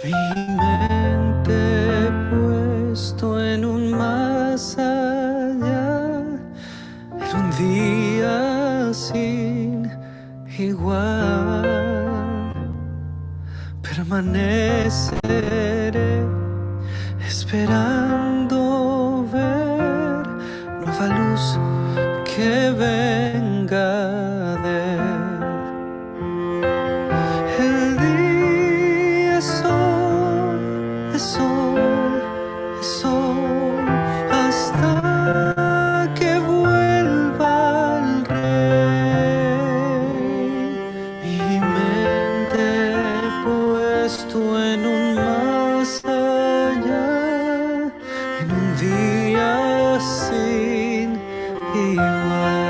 Mi mente puesto en un mas allá, en un dia sin igual. Permaneceré esperando ver nueva luz que venga de él. El día es hoy, es hoy, es hoy, hasta que vuelva el rey. Mi mente puesto en un más allá, en un día sin igual.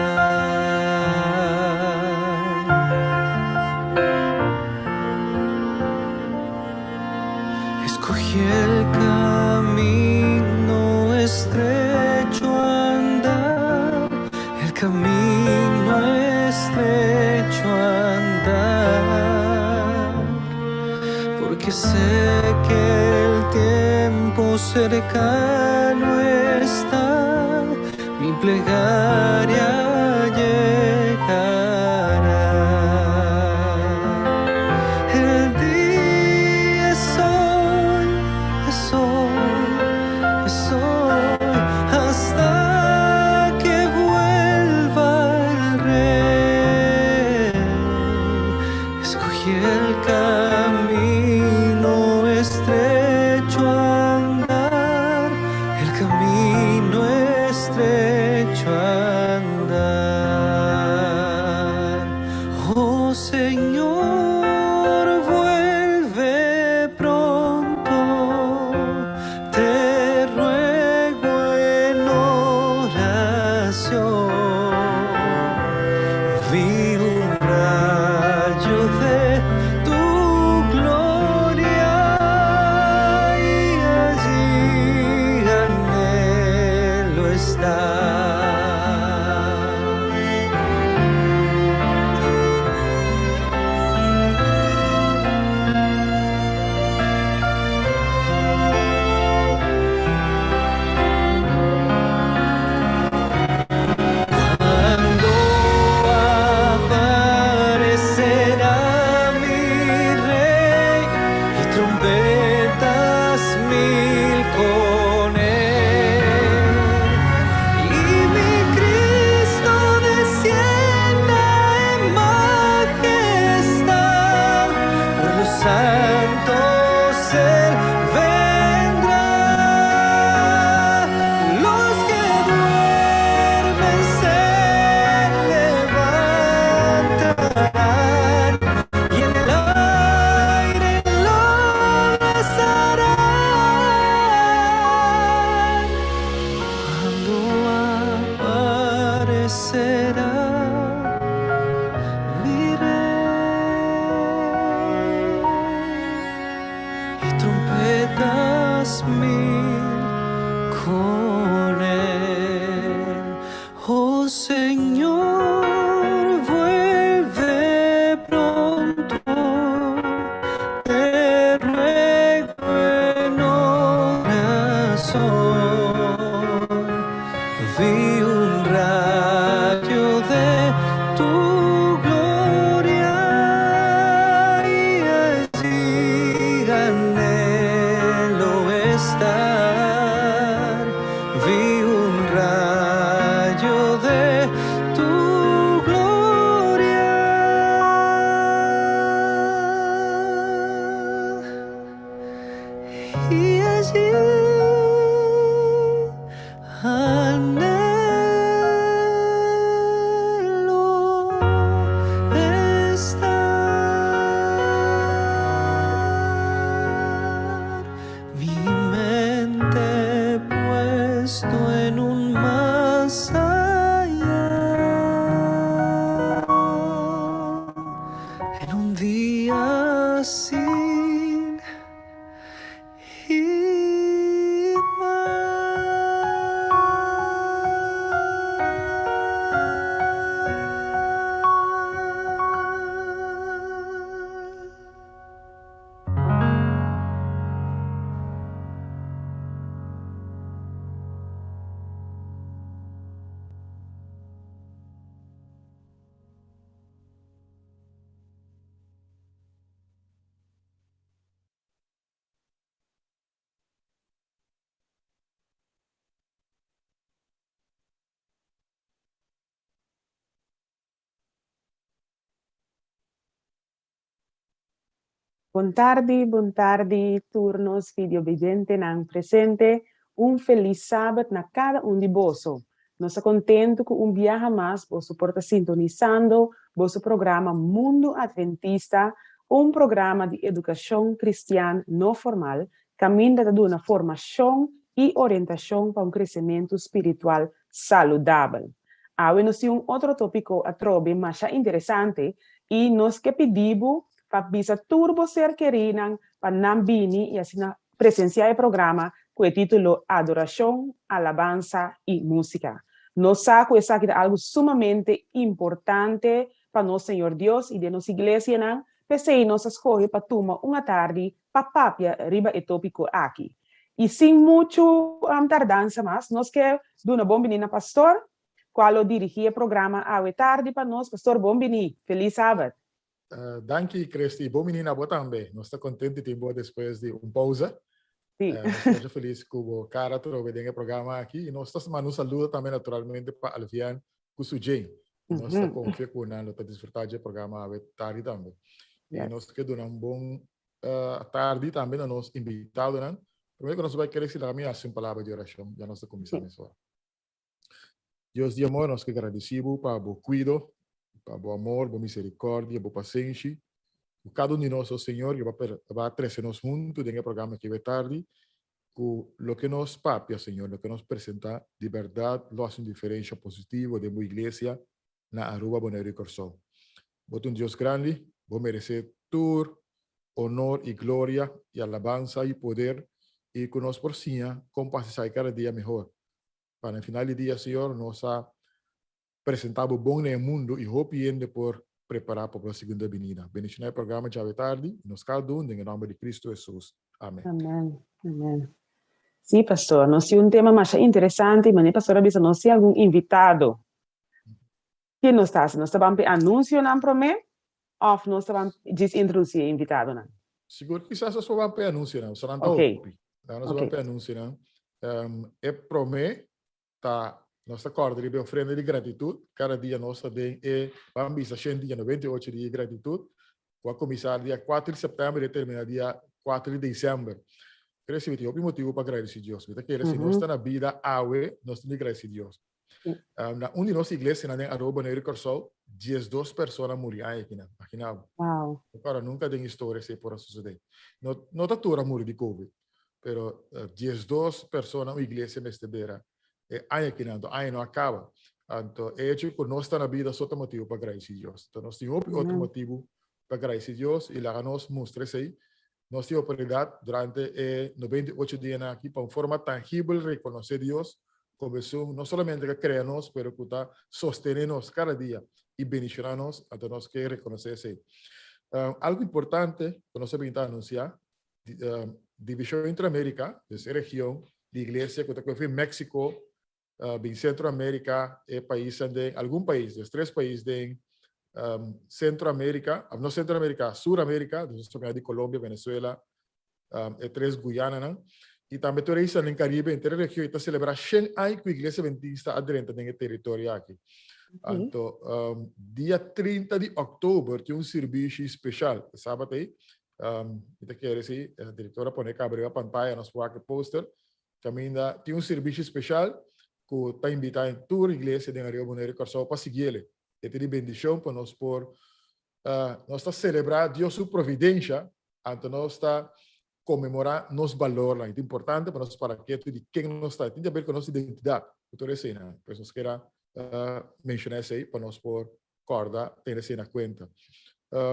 Escogí el camino estrecho andar, el camino estrecho andar, porque sé que el tiempo cercano está, mi plegaria llegará. El día es hoy, es hoy, es hoy, hasta que vuelva el rey. Escogí el camino estrecho andar, el camino estrecho andar. Oh Señor, vuelve pronto, te ruego en oración. Vi un rayo de tu gloria y allí anhelo estar. Cuando aparecerá mi rey y trompetas mil con él, y mi Cristo descienda en majestad, por los santos él vendrá. Los que duermen se levantarán y en el aire lo besarán. Cuando aparecerá mi rey y trompetas mil con él. Oh Señor, vuelve pronto, te ruego en oración. Vi un rayo de tu gloria y allí anhelo estar. Vi un rayo de tu gloria y allí anhelo estar. Mi mente puesto en un más allá, en un día sin igual. Bon tardi, bon tardi tur nos videobidentenan presente. Un felis sabat na kada un di boso. Nos ta kontentu ku un biaha mas boso por ta sintonisando boso programa Mundu Adventista, un programa di edukashon kristian no formal kaminda ta duna formashon i orientashon pa un kresementu spiritual saludabel. Awe nos tin un otro tópiko atrobe masha interesante i nos ke pidi bo pa bisa tur bo ser kerínan pa nan bini i asina presensiá e programa ku e título Adorashon, Alabansa i Músika. Nos sa ku esaki ta algu sumamente importante pa nos Señor Dios i den nos iglesianan, p'esei nos a skohe pa tuma un atardi pa papia riba e tópiko aki. I sin muchu tardansa mas, nos ke duna bon bini na pastor, kual lo dirigí e programa awe tardi pa nos. Pastor, bon bini. Felis sabat. Danki, Christy. Bon bini na bo tambe. Nos ta kontentu di tin bo despues di un pousa. Sí. Nos ta masha felis ku bo kara atrobe den e programa aki. I nos ta manda un saludo tambe naturalmente pa Alvian ku su Jane. Nos ta konfia ku nan lo ta disfrutá dje programa awe tardi tambe. I nos ke duna un bon tardi tambe na nos invitadonan. Promé ku nos bai kere si laga mi hasi un palabra di orashon, ya nos ta kuminsá mesora. Dios di amor, nos ke gradisí bo pa bo kuido, pa bo amor, bo miserikòrdia, bo pasenshi. Ku kada un di nos, o Señor, ke bo a trese nos huntu den e programa aki awe tardi, ku loke nos papia, Señor, loke nos presentá, di bèrdat lo hasi un diferensha positivo den bo iglesia na Aruba, Boneiru i Kòrsou. Bo ta un Dios grandi, bo meresé tur honor i gloria i alabansa i poder, i ku nos por siña kon pa hasi esaki kada dia mehor. Pa na final di dia, Señor, nos a presentá bo bon na e mundu i hopi hende por prepará pa bo segunda binida. Bendishoná e programa djawe tardi i nos kada un den e nòmber di Kristu Hesus. Amen. Amen. Amen. Sí, pastor, nos tin un tema masha interesante i manera pastor a bisa nos tin algun invitado. Ke nos ta hasi? Nos ta ban p'e anunsionan promé òf nos ta ban djis introdusí e invitadonan? Sigur kisas nos por ban p'e anunsionan. Nos ta hopi. Nos ban p'e anunsionan. E promé ta nos ta kòrda riba e ofrenda di gratitut. Kada dia nos ta den e ban bisa shen dia, 98 dia di gratitut, ku a kuminsá dia kuater di sèptèmber i a terminá dia kuater di desèmber. Kere si mi tin hopi motibu pa gradisí Dios. Mi ta kere si nos ta na bida awe, nos tin di gradisí Dios. Na un di nos iglesianan den Aruba, Boneiru i Kòrsou, diesdos persona a muri aña akinan. Imagina bo. No kòrda nunka den historia esei por a sosodé. No, no ta tur a muri di covid, pero diesdos persona un iglesia mester bera e aña akinan. Anto aña no a kaba. Anto e hecho ku nos ta na bida so ta motibu pa gradisí Dios. Anto nos tin hopi otro motibu pa gradisí Dios i laga nos mustra esei. Nos tin oportunidat durante e 98 dianan aki pa un forma tangibel rekonosé Dios komo esun no solamente ku a krea nos pero ku ta sostené nos kada dia i bendishoná nos, anto nos ke rekonosé esei. Algu importante ku nos a bin ta anunsiá, Divishon Interamérika, dus e region di iglesia ku ta kohe Mexico, bin Centro America, e paisnan den, algun pais, dus tres pais den Centro America, no Centro America, Sur America, dus nos ta papia di Colombia, Venezuela, e tres Guyananan, y tambe tur e isla den Caribe, henter e region ta celebra shen aña cu Iglesia Adventista a drenta den e territorio aki. Anto, dia 30 di october tin un sirbishi special, e sabat ey, mi ta kere si e director a pone caba riba pantaya, nos por wak e poster, Caminda tin un sirbishi special cu ta invita en tur iglesia den Aruba, Bonaire y Corsou pa siguiele. E ta di bendicion pa nos por nos ta celebra Dios su providencia, anto nos ta conmemora nos balornan. E ta importante pa nos para ketu di ken nos ta. E tin di haber cu nos identidad, cu tur eseinan. Pues nos kera menciona esei pa nos por corda tene esei na cuenta.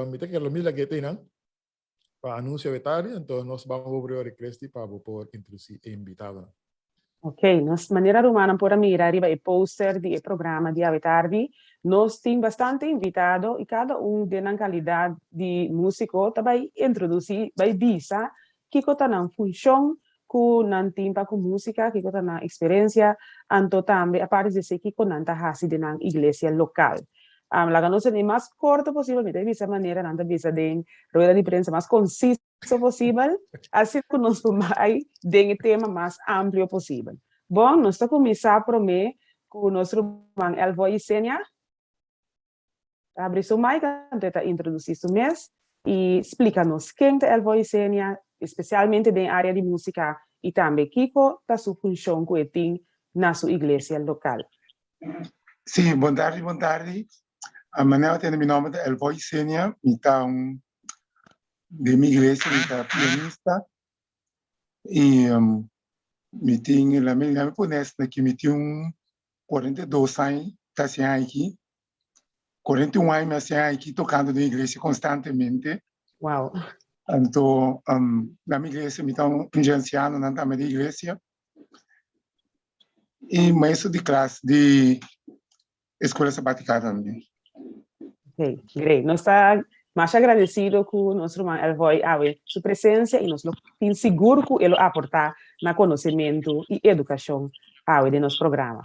Mi ta kere lo mi lag'e teinan. Pa anuncia awe tardi, entonces nos ban over ora Christy pa bo por introduci e invitadonan. Ok, nos manera rumannan por a mira riba e poster di e programa di awe tardi, nos tin bastante invitado y cada un den nan calidad di musico ta bay introduci, bay bisa kico ta nan funcion cu nan tin pa cu musica, kico ta nan experiencia, anto tambe aparte di esey kico nan ta haci den nan iglesia local. Laga nos tene mas corto posibel, mi ta bisa manera nan ta bisa den rueda di prensa, mas conciso posibel, asina cu nos por bay den e tema mas amplio posibel. Bon, nos ta cuminsa prome cu nos ruman Elvoy Isenia. Ta habri su mic anto e ta introduci su mes. I splika nos ken ta Elvoy Isenia, espesialmente den área di músika i tambe kiko ta su funshon ku e tin na su iglesia lokal. Sí, bon tardi, bon tardi. Manera tende mi nomber ta Elvoy Isenia, mi ta un den mi iglesia mi ta pianista i mi tin lami lami pone esaki mi tin un 42 aña ta hasi aki. 41 aña mi hasi aki tocando den iglesia constantemente. Wow. Anto um, na mi iglesia mi ta un dje ancianonan tambe di iglesia. I maestro di klas di escuela sabatica tambe. Ok, great. Nos ta masha agradecido cu nos ruman Elvoy awe su presencia y nos lo tin sigur cu e lo aporta na conocemento y educacion awe den nos programa.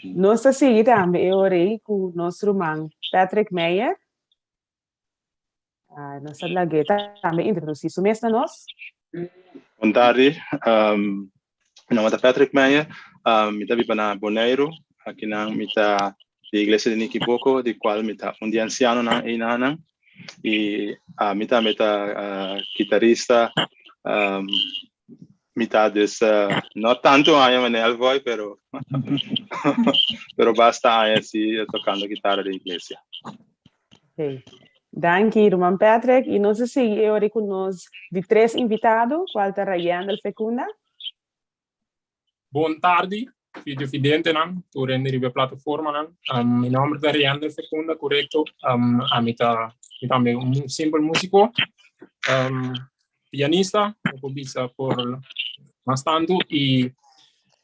Nos ta sigui tambe e ora ei ku nos ruman Patrick Meijer. Ah, nos ta lag'é tambe introdusí su mes na nos. Bon tardi. Um, mi nomber ta Patrick Meijer. Um, mi ta biba na Boneiru. Akinan mi ta di iglesia di Nikiboko, di cual mi ta un di ancianonan einanan. I uh, mi tambe ta uh, guitarista. Um, Mi ta dus no tanto aña manera Elvoy, pero pero basta aña si tocando guitarra den iglesia. Okay. Danki, Ruman Patrick. I nos a sigui e ora ku nos di tres invitado, kual ta Rayandel Fecunda. Bon tardi, videovidentenan, tur hende riba e plataformanan. Um, mi nomber ta Riander Fecunda, correcto. Um, ami ta, mi tambe un simpel músico, um, pianista, mi por bisa por mas tanto, y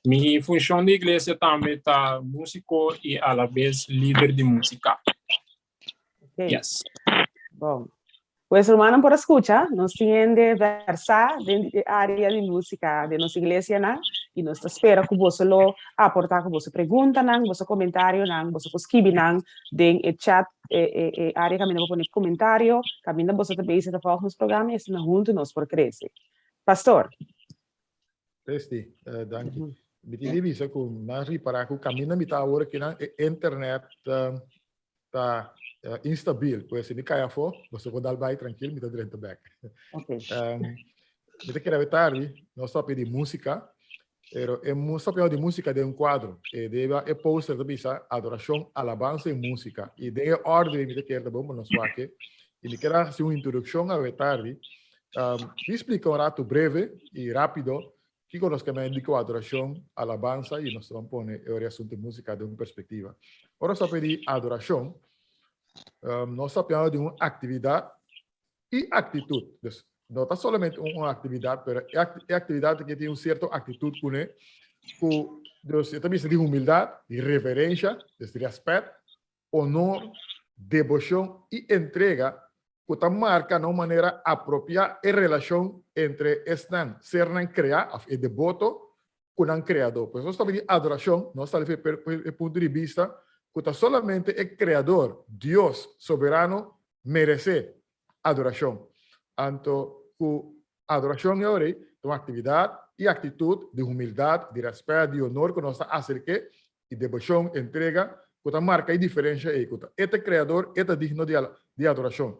mi función di iglesia tambe ta músico y a la vez líder di música. Okay. Yes. Bon. Pues hermanan por a scucha, nos tin hende versá den e área di música den nos iglesianan y nos ta spera cu boso lo aporta cu boso preguntanan, boso comentarionan, boso por skibi nan den e chat, e, e, e área caminda bo pone comentario, caminda boso ta bezig ta volg nos programa y asina hunto nos por crece. Pastor. Christy, eh, danki. Mi tin di bisa ku nan ripará ku kaminda mi ta awor akinan e internet ta instabil. Pues si mi kai afó, boso por dal bai trankil, mi ta drenta bèk. Okay. Mi ta kere awe tardi, nos ta papia di músika, pero e nos ta papia di músika den un kuadro. E deba e poster ta bisa adorashon, alabansa i músika. I den e orde mi ta kere ta bon pa nos wak. I mi kere hasi un introdukshon awe tardi. Mi splika un ratu breve i rápido kiko nos ke men di ku adorashon, alabansa i nos ta ban pone e ora e asuntu músika den un perspektiva. Ora nos ta papia di adorashon, nos ta papiando di un aktividat i aktitut. Dus no ta solamente un aktividat, pero e aktividat aki tin un sierto aktitut kuné ku dus e ta bisa di humildat, di reverensha, dus di rèspèt, honor, deboshon i entrega ku ta marka na un manera apropiá e relashon entre esnan sernan kreá òf e deboto ku nan Kreador. Pues nos ta di adorashon, nos ta di e punto di bista ku ta solamente e Kreador, Dios soberano, meresé adorashon. Anto ku adorashon e ora ei ta un aktividat i aktitut di humildat, di rèspèt, di honor ku nos ta aserk'é i deboshon, entrega, ku ta marka e diferensha ei, ku ta e ta e Kreador, e ta digno di adorashon.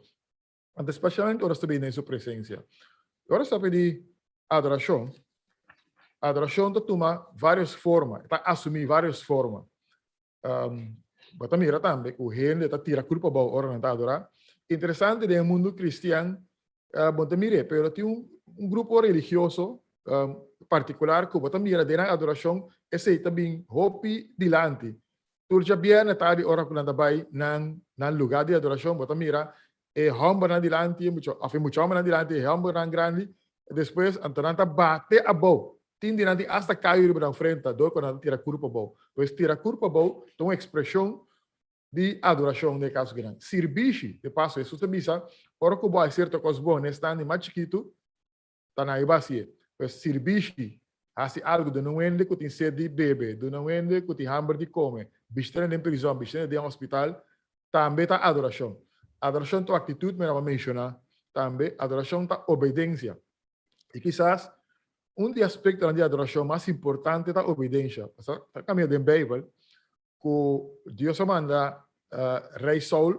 Anto spesialmente ora nos ta bini den su presensia. Ora nos ta pidi adorashon, adorashon ta tuma vários forma, e ta asumí vários forma. Bo ta mira tambe ku hende ta tira kurpa abou ora nan ta adorá. Interesante den e mundu kristian bo no ta mir'é, pero tin un grupo religioso partikular ku bo ta mira den nan adorashon esei ta bin hopi dilanti. Tur djabièrnè tardi ora ku nan ta bai nan nan lugá di adorashon bo ta mira e hòmbernan dilanti, e mucha òf e mucha hòmbernan dilanti, e hòmbernan grandi, despues anto nan ta bate abou. Tin di nan tin asta kayu riba nan frenta dor ku nan ta tira kurpa abou. Pues tira kurpa abou ta un ekspreshon di adorashon den e kaso kinan. Sirbishi, de paso Hesus ta bisa, ora ku bo a hasi sierto kos bon na esnan di mas chikitu, ta na e basié. Pues sirbishi, hasi algu, duna un hende ku tin sed di bebe, duna un hende ku tin hamber di kome, bishita den prizòn, bishita den hospital, tambe ta adorashon. Adorashon ta un aktitut, mi a menshoná tambe, adorashon ta obedensia. I kisas un di aspektonan di adorashon mas importante ta obedensha. Pasobra ta kaminda den Beibel ku Dios a manda Rei Saul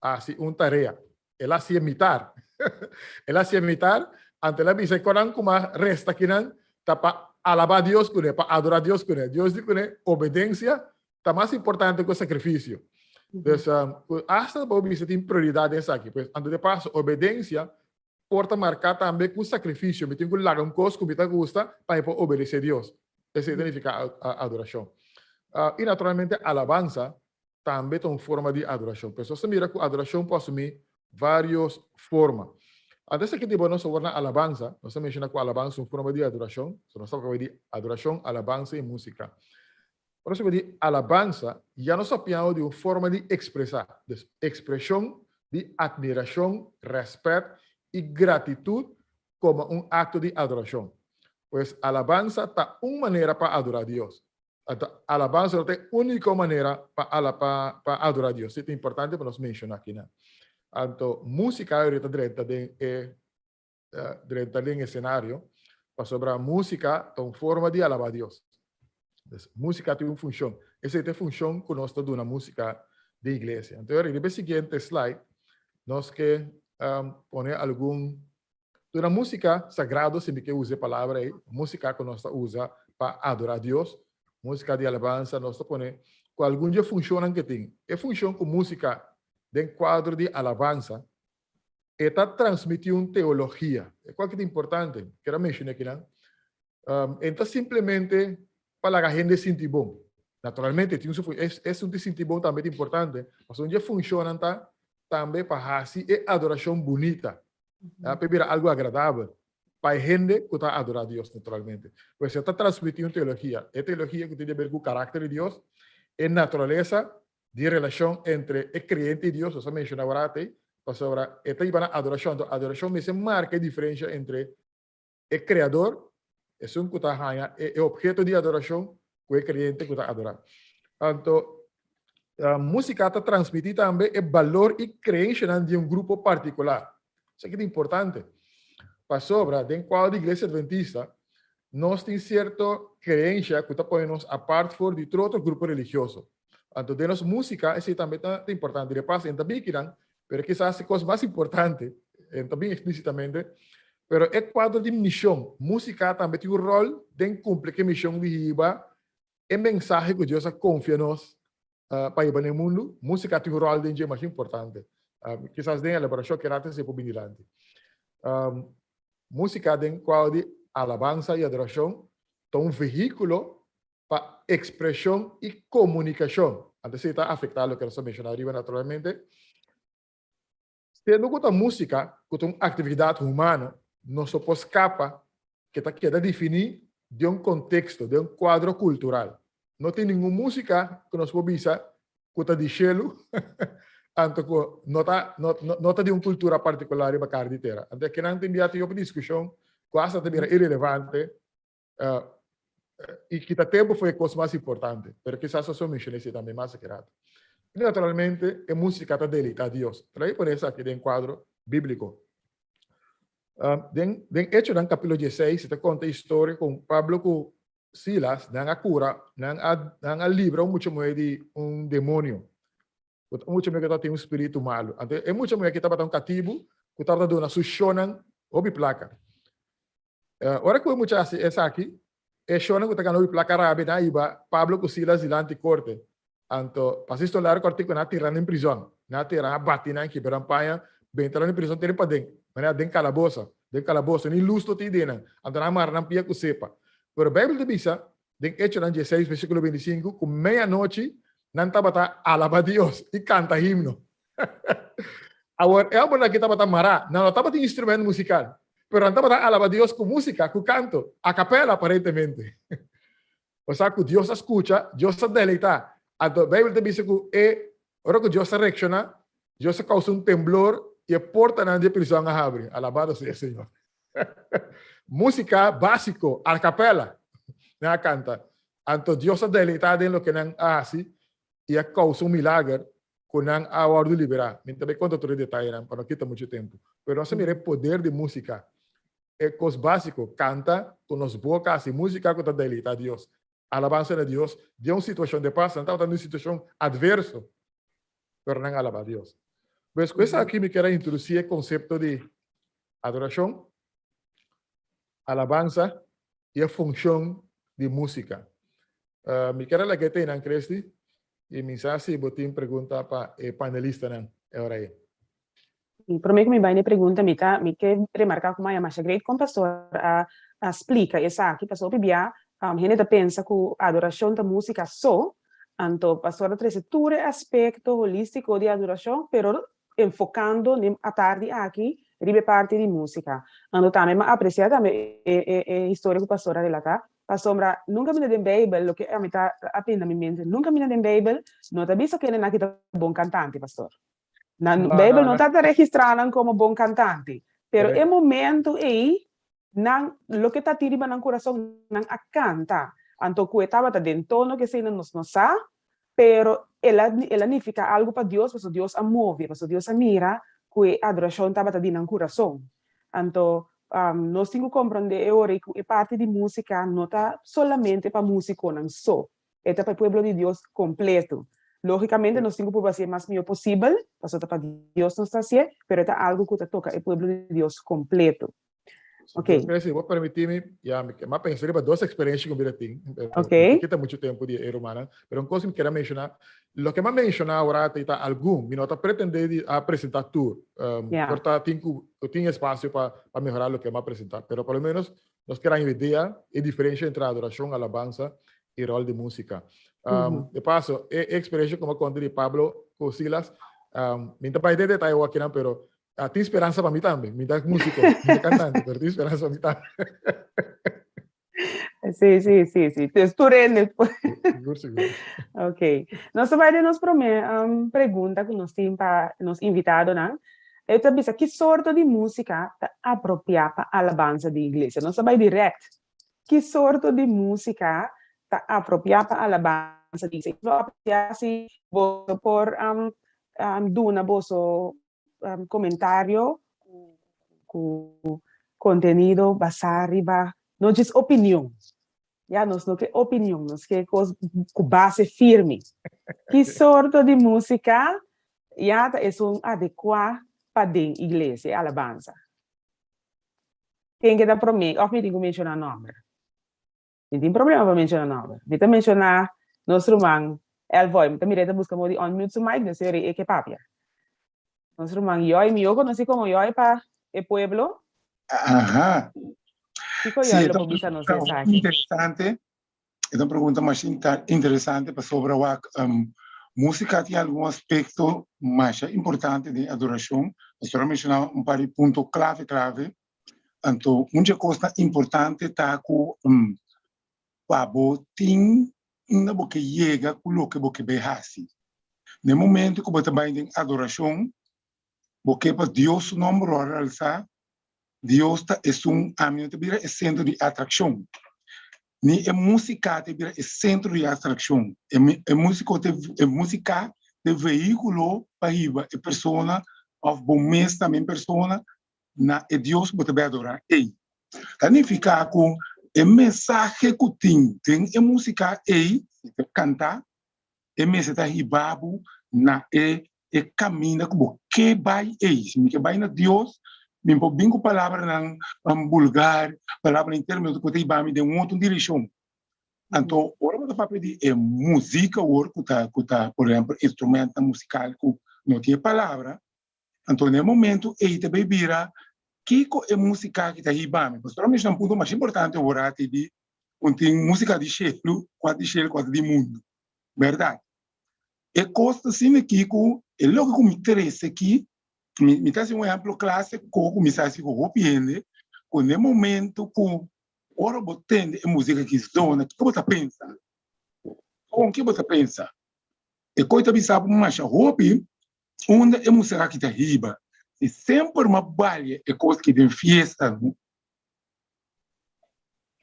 hasi un tarea. El a hasié mitar. El a hasié mitar, anto el a bisa e konan ku mas resta kinan ta pa alabá Dios kuné, pa adorá Dios kuné. Dios di kuné, obedensia ta mas importante ku sakrifisio. Dus, asta bo bisa tin prioridat den esaki. Pues, anto de paso, obedensia por ta marká tambe ku sakrifisio. Mi tin ku laga un kos ku mi ta gusta pa mi por obedesé Dios. Esei ta nifiká adorashon. I naturalmente alabansa tambe ta un forma di adorashon. Pues nos ta mira ku adorashon por asumí vários forma. Antes aki di bo nos a wòrdu na alabansa, nos a menshoná ku alabansa ta un forma di adorashon. So nos ta papia di adorashon, alabansa i músika. Ora nos papia di alabansa, ya nos papiando di un forma di ekspresá. Dus ekspreshon di atmirashon, rèspèt i gratitut komo un akto di adorashon. Pues alabansa ta un manera pa adorá Dios. Anto alabansa no ta e úniko manera pa pa pa adorá Dios. Esei ta importante pa nos menshoná akinan. Anto músika ahora ta drenta den e drenta den e senario pasobra músika ta un forma di alabá Dios. Pues músika tin un funshon. Esei ta e funshon ku nos ta duna músika den iglesia. Anto riba e siguiente slide nos ke pone algun Duna músika sagrado, si mi ke usa e palabra ei, músika ku nos ta usa pa adorá Dios, músika di alabansa, nos ta pone ku algun di e funshonnan ku e tin. E funshon ku músika den kuadro di alabansa, e ta transmití un teologia. E kua ki ta importante, kier a menshoná akinan, e no ta simplemente pa laga hende sinti bon. Naturalmente, tin su fun, esun di sinti bon tambe ta importante, pasobra un di e funshonnan ta tambe pa hasi e adorashon bunita. Pa e bira algu agradabel pa e hende ku ta adorá Dios naturalmente. Pues e ta transmití un teologia, e teologia ku tin di aber ku karakter di Dios, e naturalesa di relashon entre e kreyente i Dios, nos a menshoná awor ei, pasobra e ta hiba na adorashon, anto adorashon mester marka e diferensha entre e Kreador, esun ku ta haña e obheto di adorashon, ku e kreyente ku ta adorá. Anto, músika ta transmití tambe e balor i kreenshanan di un grupo partikular. Esaki ta importante, pasobra den kual di Iglesia Adventista nos tin sierto kreensha ku ta pone nos apart for di tur otro grupo religioso. Anto den nos músika esei tambe ta importante. De pas, e no ta bin akinan, pero kisas e kos mas importante, e no ta bin eksplísitamente, pero e kuadro di mishon, músika tambe tin un ròl den kumpli ku e mishon di hiba e mensahe ku Dios a konfia nos pa hiba na e mundu. Músika tin un ròl den dje masha importante. Kisas den elaborashon ki rato esei por bini dilanti. Músika den kuadro di alabansa i adorashon ta un vehíkulo pa ekspreshon i komunikashon. Anto esei ta afektá loke nos a menshoná ariba naturalmente. Siendo ku ta músika ku ta un aktividat humano, nos no por skapa ke ta keda definí den un konteksto, den un kuadro kultural. No tin ningun músika ku nos por bisa ku ta di shelu anto ku no ta no ta di un kultura partikular riba kar di tera. Anto kinan tin bia tin hopi diskushon ku asta ta bira irelevante I kita tempu foi e kos mas importante, pero kisas nos por menshona esei tambe mas aki rato. I naturalmente e músika ta deleitá Dios. Trae pone esaki den kuadro bíbliko. Den den Echonan kapítulo dieseis e ta konta e historia kon Pablo ku Silas nan a kura, nan a nan a libra un mucha muhé di un demonio. Un mucha muhé ku tabata tin un spiritu malu. Anto e mucha muhé aki tabata un katibu ku tabata duna su shonnan hopi plaka. Ora ku e mucha hasi esaki, e shonnan ku ta gana hopi plaka rabia nan a hiba Pablo ku Silas dilanti korte. Anto, pa hasi stolar kòrtiku nan a tira nan den prizòn. Nan a tira nan, a bati nan, kibra nan paña, benta nan den prizòn tene paden, manera den kalabosa, den kalaboso, ni lus no tin den nan. Anto nan a mara nan pia ku sepa. Pero Beibel ta bisa den Echonan dieseis versíkulo bintisinku ku meianochi nan tabata alabá Dios i kanta himno. Awor, e hombernan aki tabata mará, nan no tabatin instrumento musikal, pero nan tabata alabá Dios ku músika, ku kanto, a kapela aparentemente. Osea ku Dios a skucha, Dios a deleitá. Anto Beibel ta bisa ku e ora ku Dios a reakshoná, Dios a kousa un temblor i e portanan di e prizòn a habri. Alabado sea e Señor. Músika básiko, a kapela, nan a kanta. Anto Dios a deleitá den loke nan a hasi i a kousa un milager ku nan a wòrdu liberá. Mi ta bai konta tur e detayenan pa no kita muchu tempu. Pero nos a mira e poder di músika. E kos básiko, kanta ku nos boka hasi músika ku ta deleitá Dios. Alabansa na Dios den un situashon de pas, nan tabata den un situashon adverso, pero nan a alabá Dios. Pues ku esaki mi kier a introdusí e konsepto di adorashon, alabansa i e funshon di músika. Mi kier a laga e teinan, Christy, i mi sa si bo tin pregunta pa e panelistanan e ora ei. Promé ku mi bai na e pregunta mi ta mi ke remarká ku maya masha great kon pastor a a splika esaki pasobra hopi bia hende ta pensa ku adorashon ta músika so, anto pastor a trese tur e aspekto holístiko di adorashon pero enfokando den atardi aki riba e parti di músika. Anto tambe mi a apresiá tambe e e e historia ku pastor a relatá pasobra nunka mi na den beibel loke ami ta a pinta mi mente nunka mi na den beibel no ta bisa kendenan ki ta bon kantante pastor. Nan Beibel no ta ta registrá nan komo bon kantante, pero e momento ei nan loke ta tin riba nan kurason nan a kanta. Anto ku e tabata den tono ke esei nos no sa, pero el a el a nifiká algu pa Dios pasobra Dios a move, pasobra Dios a mira ku e adorashon tabata di nan kurason. Anto nos tin ku komprondé e ora ei ku e parti di músika no ta solamente pa músikonan so, E ta pa e pueblo di Dios kompleto. Lógikamente nos tin ku purba hasié mas mihó posibel, pasobra ta pa Dios nos ta hasié, pero e ta algu ku ta toka e pueblo di Dios kompleto. Ok. Si bo permití mi, ya, mi a pensa riba dos eksperensia ku mi a tin, pero no kita muchu tempu di e rumannan, pero un kos ku mi kier a menshoná, loke mi a menshoná awor ta algun, mi no ta pretendé di a presentá tur, por ta tin ku tin espasio pa mehorá loke mi a presentá, pero por lo menos Nos kier haña idea e diferencia entre adoracion, alabansa y rol di musica. De paso, e experiencia como conta di Pablo cu Silas, mi ta bai den detaye awor akinan, pero tin speransa pa mi tambe. Mi ta musico, mi ta cantante, pero tin speransa pa mi tambe. Sí, sí, sí, sí. Dus tur hende. Sigur, sigur. Ok. Nos ta bai den nos prome pregunta cu nos tin pa nos invitadonan. E ta bisa ki sorto di músika ta apropiá pa alabansa di iglesia. Nos ta bai dirèkt. Ki sorto di músika ta apropiá pa alabansa di iglesia? Lo apropiá si boso por duna boso komentario ku kontenido basá riba no djis opinion. Ya, nos no ke opinion, nos ke kos ku base firme. Ki sorto di músika ya ta esun adekuá pa den iglesia, e alabansa? Ken ke ta promé? Òf mi tin ku menshoná nòmber? Mi tin problema pa menshoná nòmber. Mi ta menshoná nos ruman Elvoy. Mi ta mira e ta buska modo di unmute su mic, dus e ke papia. Nos ruman Yoy, mihó konosí komo Yoy pa e pueblo. Aha. Kiko Sí, Yoy e lo ta por un bisa nos pregunta esaki? interesante. E ta un pregunta masha interesante pasobra wak músika tin algun aspekto masha importante den adorashon. Pastor a menshoná un par di punto klave klave. Anto un dje kosnan importante ta ku pa bo tin unda bo ke yega ku loke bo ke bai hasi. Na e momento ku bo ta bai den adorashon, bo ke pa Dios su nòmber wòrdu alsá, Dios ta esun, ami no ta bira e sentro di atrakshon, ni e músika ta bira e sentro di atrakshon. E músiko ta e músika ta e vehíkulo pa hiba e persona òf bo mes tambe en persona na e Dios ku bo ta bai adorá ei. Ta nifiká ku e mensahe ku tin den e músika ei, si ta kantá, e mester ta hiba bo na e e kaminda ku bo ke bai ei. Si mi ke bai na Dios, mi por bin ku palabranan bulgar, palabranan intermedios ku ta hiba mi den un otro direkshon. Anto, ora bo ta papia di e músika awor ku ta ku ta por ehèmpel instrumentonan musikal ku no tin e palabra, Anto na e momento ei ta bay bira kiko e musica aki ta hiba mi. Pasobra mi un punto mas importante awor ati di un tin musica di shelu, kua di shelu, kua di mundu. Berdad. E kos ta asina aki ku e loke ku mi trese aki, mi mi ta hasi un ehemplo klasiko ku mi sa hasi ku hopi hende, ku na e momento ku ora bo tende e musica aki zona, kiko bo ta pensa? Kon ke bo ta pensa? E kos ta bisa bo masha hopi Unda e musika aki ta hiba? Si semper m'a balia e kos ki den fiesta no.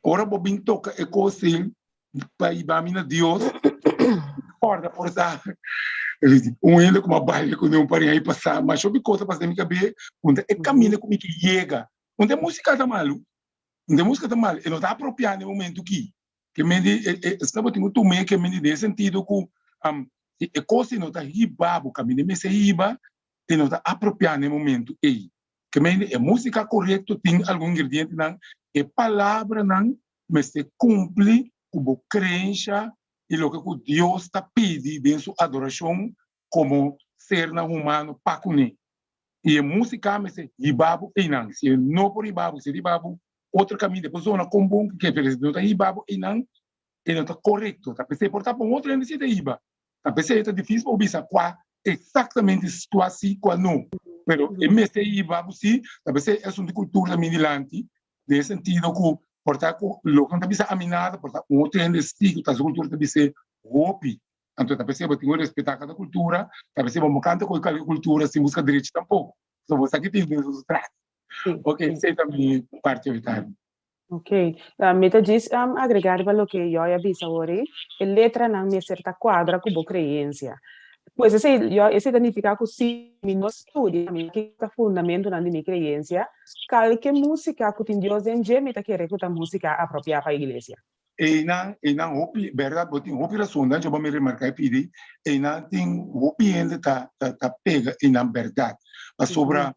Ora bo bin toka e kos ei pa hiba mi na Dios, kòrda por sa un hende ku m'a balia kuné un par di aña pasá, masha hopi kos a pasa den mi kabes, unda e kaminda ku mi ke yega. Unda e musika ta malu, unda e musika ta malu, e no ta apropiá na e momentu aki. Ke mende esnan bo tin ku tuma e ke mende den e sentido ku si e kos ei no ta hiba bo kaminda e mester hiba. e no ta apropiá na e momentu ei. Ke mende e músika korekto tin algun ingredientenan, e palabranan mester kumpli ku bo kreensha i loke ku Dios ta pidi den su adorashon komo sernan humano pa kuné. I e músika mester hiba bo einan. Si e no por hiba bo, si e hiba bo otro kaminda, e por zona kon bon ku ke, pero si no ta hiba bo einan, e no ta korekto. Ta p'esei por ta pa un otro hende si e ta hiba. Ta p'esei ta difísil pa bo bisa kua eksaktamente kua si, kua no. Pero e mester hiba bo si, ta p'esei asuntu di kultura ta bini dilanti, den e sentido ku por ta ku loke nan ta bisa ami nada, por ta un otro hende si ku ta su kultura ta bis'é hopi. Anto ta p'esei bo tin ku respetá kada kultura, ta p'esei bo no kanta ku kalke kultura sin buska derecho tampoko. So bo sa ki tin den su tras. Ok, esei ta mi parti awe tardi. Ok, mi ta djis agregá riba loke Joy a bisa awor ei, e letranan mester ta kuadra ku bo kreensia. Pues esei, Joy, esei ta nifiká ku si mi no studia, mi no kita fundamentunan di mi kreensia, kalke músika ku tin Dios den dje, mi ta kere ku ta músika apropiá pa iglesia. Einan, einan hopi, bèrdat bo tin hopi rason, dan bo mi remarká e pidi, einan tin hopi hende ta ta ta pega einan bèrdat. Pasobra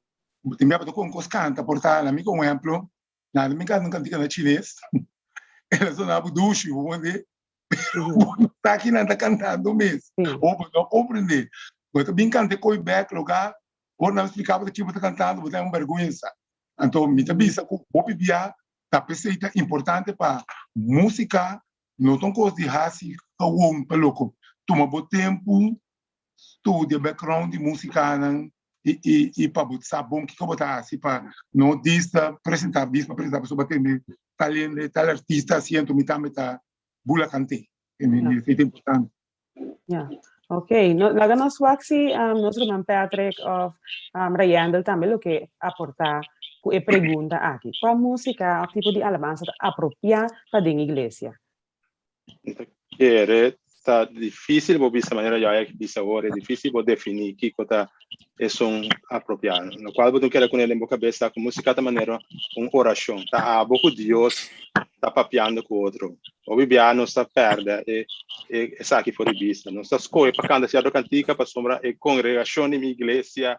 tin bia bo ta kon kos kanta por ta, laga mi kon un ehèmplo, nada mi kanta un kantika na chines, el a sona bo dushi, bo wende, pero bo no sa kinan ta kantando mes, o bo no komprendé. Bo ta bin kanta e koi bèk loga ora nan splika bo ta ki bo ta kantando bo ta haña un bèrgwensa. Anto mi ta bisa ku hopi bia Ta p'esei ta importante pa músika no ta un kos di hasi gewon pa loko. Tuma bo tempu studia background di músikanan i i pa bo sa bon kiko bo ta hasi pa no dis ta presentá bis pa presentá pasobra bo a tende tal hende tal artista hasi anto mi tambe ta bula kant'é. Esei ta importante. Ja, ok. No, laga nos wak si um, nos ruman Patrick of um, Rayandel tambe lo ke aportá ku e pregunta aki. Kua músika of tipo di alabansa ta apropiá pa den iglesia? Mi ta kere ta difícil bo bisa manera yo a bisa awor, e difícil bo definí kiko ta esun apropiá. Lo cual bo tin keda kuné den bo kabesa ku músika ta manera un orashon. Ta abo ku Dios ta papiando ku otro. Hopi bia nos ta pèrdè e e esaki for di bista. Nos ta skohe pa kanta sierto kantika pasobra e kongregashon di mi iglesia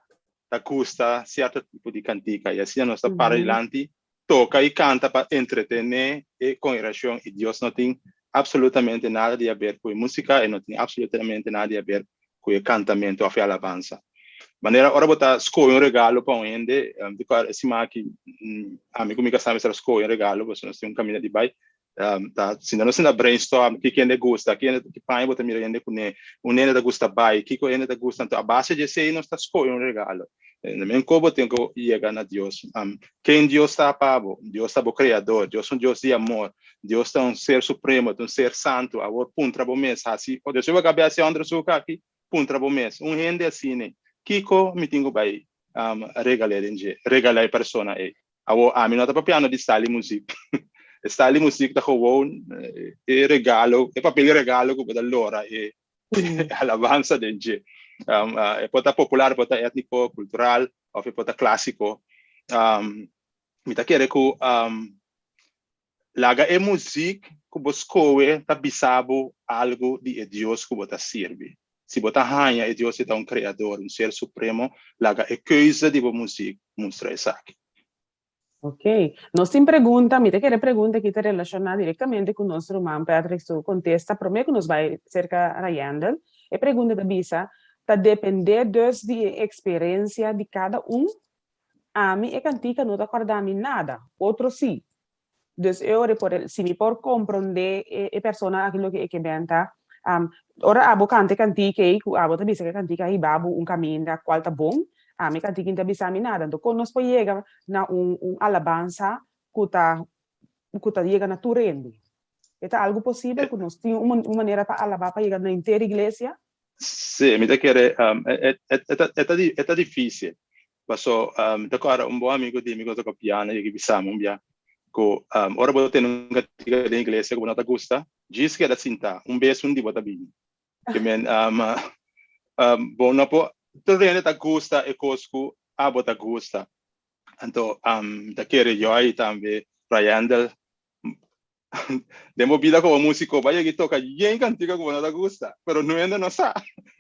ta gusta sierto tipo di kantika i asina nos ta para dilanti toka i kanta pa entretené e kongregashon i Dios no tin absolutamente nada di haber ku e músika, e no tin absolutamente nada di haber ku e kantamentu òf e alabansa. Manera ora bo ta skohe un regalo pa un hende, di kua e siman aki ami ku mi kasá mester a skohe un regalo pasobra nos tin un kaminda di bai, ta sinta nos sinta brainstorm kiko hende gusta, ki hende ki paña bo ta mira hende kuné, un hende ta gusta bai, kiko hende ta gusta, anto a base di esei nos ta skohe un regalo. Men ku bo tin ku yega na Dios. Ken Dios ta pa bo? Dios ta bo kreador, Dios ta un Dios di amor, Dios ta un ser supremo, ta un ser santu. Awor puntra bo mes, hasi, despues bo a hasi onderzoek aki, puntra bo mes, un hende asina, kiko mi tin ku bai regal'é den dje, regalá e persona ei? Awor, ami no ta papiando di style di muzik. E style di muzik ta gewoon e regalo, e papel di regalo ku bo ta lora e alabansa den dje. E por ta popular, e por ta étniko, kultural, òf e por ta klásiko. Mi ta kere ku laga e muzik ku bo skohe ta bisa bo algu di e Dios ku bo ta sirbi. Si bo ta haña e Dios ei ta un Kreador, un Ser Supremo, laga e keuze di bo muzik mustra esaki. Ok. Nos tin pregunta, mi ta kere pregunta aki ta relashoná direktamente ku nos ruman Patrick su kontesta promé ku nos bai serka Rayandel. E pregunta ta bisa, Ta dependé dus di e eksperensia di kada un? Ami e kantika no ta kòrda mi nada, otro sí. Dus e ora por si mi por komprondé e e persona aki loke e ke benta, ora abo kanta e kantika ei ku abo ta bisa ku e kantika a hiba bo un kaminda kual ta bon, ami e kantika no ta bisa mi nada. Anto kon nos por yega na un un alabansa ku ta ku ta yega na tur hende? E ta algu posibel ku nos tin un un manera pa alabá pa yega na henter iglesia? Sí, mi ta kere e e e ta e ta difísil. Paso mi ta kòrda un bon amigu di mi ku ta toka piano yega bisa mi un bia ku ora bo tene un kantika den iglesia ku bo no ta gusta, djis keda sintá, un bes un di bo ta bini. Ke men bo no por, tur hende ta gusta e kos ku abo ta gusta. Anto mi ta kere Joy tambe Rayandel Den bo bida komo músiko, bo a yega i toka yen kantika ku bo no ta gusta, pero no hende no sa.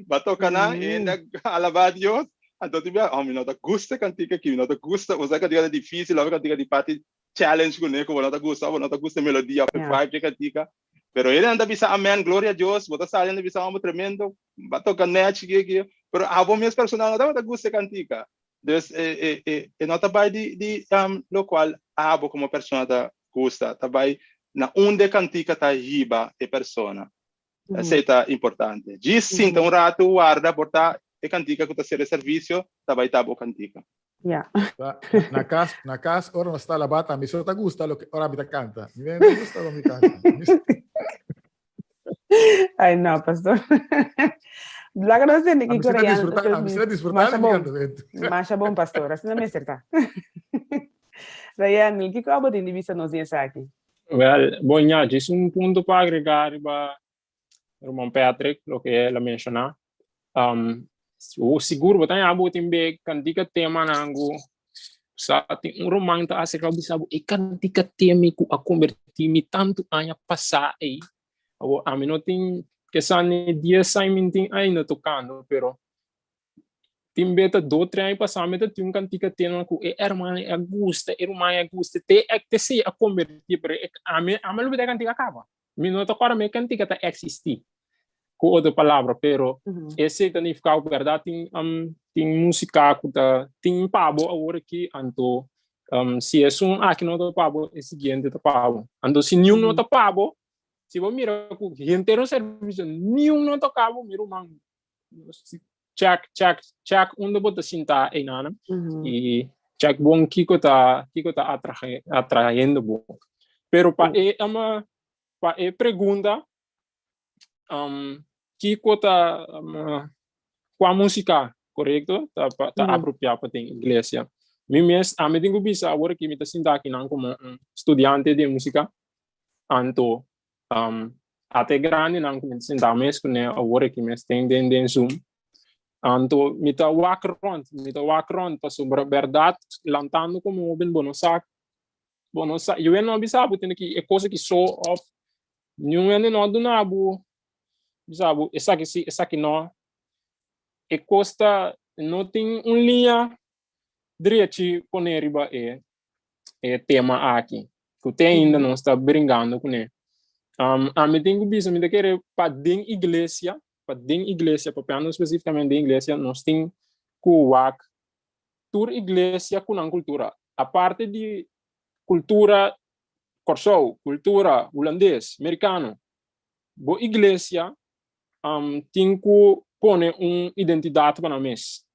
Bo a toka nan, e hende a alabá Dios. Anto tin bia, oh, mi no ta gusta e kantika aki, mi no ta gusta, bo sa kantika ta difícil, of e kantika di parti challenge kuné ku bo no ta gusta, bo no ta gusta e melodia of e vibe di e kantika. Pero hendenan ta bisa amen, gloria a Dios, bo ta sali nan ta bisa homber tremendo, bo a toka nèchi ki ki, pero abo mes personal no tabata gusta e kantika. Dus e e e e no ta bai di di lokual abo komo persona ta gusta, ta bai na unda e kantika ta hiba e persona. Esei ta importante. Djis sinta un ratu, warda, por ta e kantika ku ta sera e servisio ta bai ta bo kantika. Ja. Na kas, na kas ora nos ta alabá tambe so ta gusta loke ora mi ta kanta. Mi no gusta ora mi kanta. Ai no, pastor. Laga nos tende kiko Ami disfruta, ami sa disfruta di mi kantamentu. Masha bon, pastor. Asina mester ta. Ryan, kiko abo tin di bisa nos di esaki? Wel, bon ya, djis un punto pa agregá riba ruman Patrick, loke el a menshoná. Um, sigur bo ta haña bo tin be kantika temanan ku sa tin un ruman ta aserká bo bisa bo e kantika temi ku a kombertí mi tantu aña pasá ei. Awor ami no tin kesa ni dies aña mi tin ainda tokando, pero Tin beta do tres aña pasá mi ta tin un kantika tema ku e hermana a gusta, e ruman a gusta, te te si a kombertí, pero e ami ami a lubidá e kantika kaba. Mi no ta kòrda mi e kantika ta eksistí, ku otro palabra, pero esei ta nifiká ku bèrdat tin tin músika ku ta tin pa bo awor aki, anto si esun aki no ta pa bo, e siguiente ta pa bo. Anto si niun no ta pa bo, si bo mira ku henter un servisio niun no toka bo, mi ruman check check check unda bo ta sinta einan i check bon kiko ta kiko ta atrae atraendo bo. Pero pa e ama pa e pregunta um, kiko ta um, kua músika korekto ta pa ta apropiá pa den iglesia. Mi mes ami tin ku bisa awor aki mi ta sinta akinan komo un studiante di músika anto Um, ata e grandinan ku mi ta sintá mes kuné awor aki mes den den den Zoom. Anto mi ta wak rond, mi ta wak rond pasobra bèrdat lantando komo hóben bo no sa, bo no sa, yu no a bisa bo tende ki e kos aki so òf niun hende no a duna bo bisa bo esaki si esaki no. E kos ta no tin un liña drechi pone riba e e tema aki, ku te ainda nos ta bringando kuné. Um, ami tin ku bisa, mi ta kere pa den iglesia, pa den iglesia, papiando spesifikamente den iglesia, nos tin ku wak tur iglesia ku nan kultura. Aparte di kultura Kòrsou, kultura hulandes, merikano, bo iglesia um, tin ku pone un identidat pa nan mes.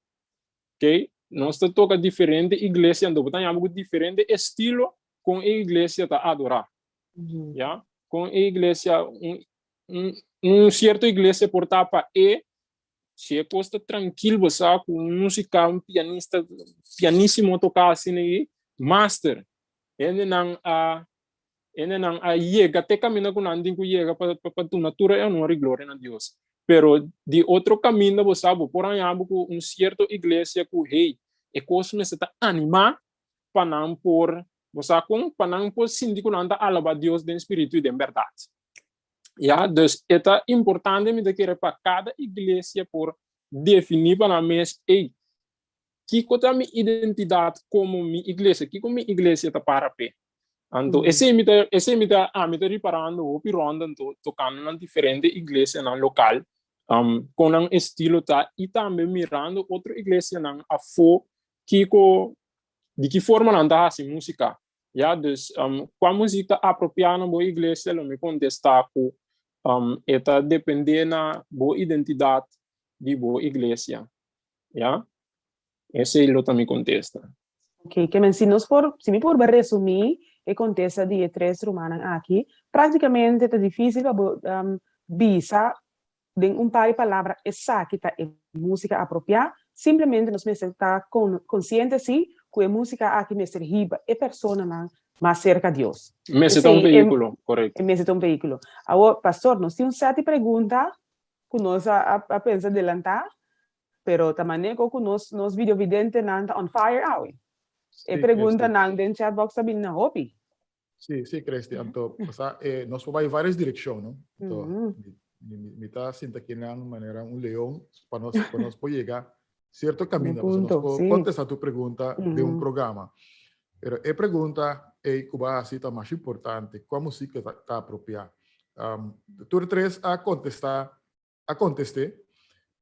Ok, nos ta toca diferente iglesia, anto bo ta haña bo cu diferente estilo con e iglesia ta adora. Ya, con e iglesia, un, un, un cierto iglesia por ta pa e, si e cos ta trankil, bo sa cu un musica, un pianista, pianisimo toca asina ei, master. Hendenan a, hendenan a yega te caminda cu nan tin cu yega pa, pa, pa duna tur e honor y gloria na Dios. Pero di otro caminda bo sa bo por haña bo cu un cierto iglesia cu hey, e cos mester ta anima pa nan por, bo sa con? Pa nan por sinti cu nan ta alaba Dios den spiritu y den berdad. Ya, dus e ta importante mi ta kere pa cada iglesia por defini pa nan mes, hey, Kiko ta mi identidat komo mi iglesia? Kiko mi iglesia ta para p'e? Anto esei mi ta esei mi ta ami ta riparando hopi rònt anto tokando nan diferente iglesianan lokal kon nan estilo ta i tambe mirando otro iglesianan afó kiko di ki forma nan ta hasi músika. Ya, dus kua muzik ta apropiá na bo iglesia? Lo mi kontestá ku e ta dependé na bo identidat di bo iglesia. Ya? Esei lo ta mi kontesta. Ok, ke men si nos por, si mi por ba resumí e kontesta di e tres rumannan aki, práktikamente ta difísil pa bo bisa den un par di palabra esaki ta e músika apropiá, simplemente nos mester ta konsiente sí ku e músika aki mester hiba e personanan mas serka Dios. Mester ta un vehíkulo, korekto. E mester ta un vehíkulo. Awor, pastor, nos tin un sèt di pregunta ku nos a a pensa delantá, pero ta maneko ku nos nos videovidentenan ta on fire awe. E preguntanan den chatbox ta bini na hopi. Sí, sí, Christy. Anto, sa, eh, nos por bai varios direccion, no? Anto, mi, mi, mi ta sinta kinan manera un leon pa nos, pa nos por yega. Cierto caminda, pasobra nos punto, por sí. contesta tu pregunta den un Mhm. programa. Pero e pregunta ei cu bo a haci ta mas importante, cua musica ta, ta apropiá? Um, tur tres a contesta, a contesté.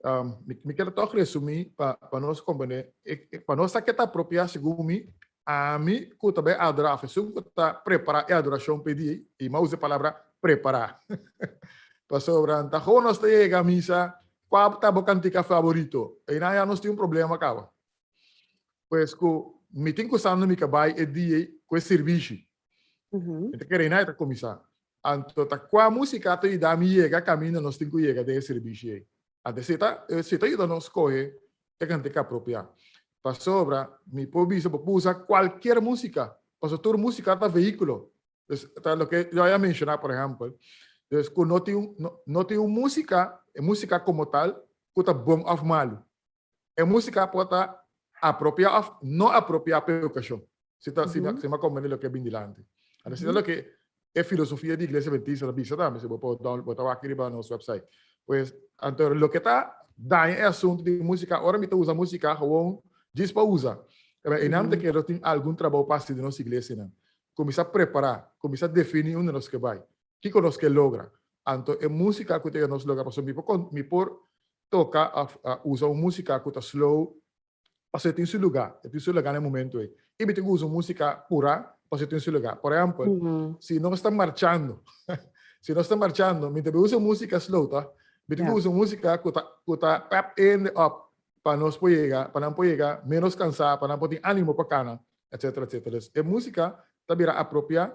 Um, mi, mi kier toch resumí pa, pa nos comprende, e, e, pa nos sa ke ta apropiá segun mi, ami cu ta bay adorá, of esun cu ta prepará e adoracion p'e dia, y mi a usa e palabra prepará. Pasobra ta gewoon nos ta yega misa, Kua ta bo kantika faborito? Einan ya nos tin un problema kaba. Pues ku mi tin kusando mi kabai e dia ku e sirbishi. Mi ta kere einan e ta kuminsá. Anto ta kua músika ta yuda mi yega kaminda nos tin ku yega den e sirbishi ei? Anto esei ta esei ta yuda nos skohe e kantika apropiá. Pasobra mi por bisa bo por usa kualkier músika, pasobra tur músika ta vehíkulo. Dus ta loke yo a menciona, por ehempel, dus ku no tin un, no, no tin un música, e música como tal, ku ta bon of malu. E música por ta apropiá of no apropiá pa e okashon. Si ta, si, si mi a comprende loke bin dilanti. Anto si ta loke e filosofia di Iglesia Adventista ta bisa tambe, si bo por download, bo ta wak riba nos website. Pues, anto loke ta daña e asunto di música, ora mi ta usa música gewoon djis pa usa. Pero einan mi ta kere tin algun trabou pa hasi den nos iglesianan. Kuminsá prepará, kuminsá definí unda nos ke bai, kiko nos ke logra. Anto e músika ku ta yuda nos logra, pasobra mi por kon, mi por toka òf usa un músika ku ta slow pasobra e tin su lugá, e tin su lugá na e momentu ei. I mi tin ku usa un músika purá pasobra e tin su lugá. Por ehèmpel, si nos ta marchando, si nos ta marchando, mi ta bai usa un músika slow, tòg? Mi tin ku usa un músika ku ta ku ta pèp hende òp pa nos por yega, pa nan por yega ménos kansá, pa nan por tin ánimo pa kana. Etcetera, etcetera. Dus e música ta bira apropiá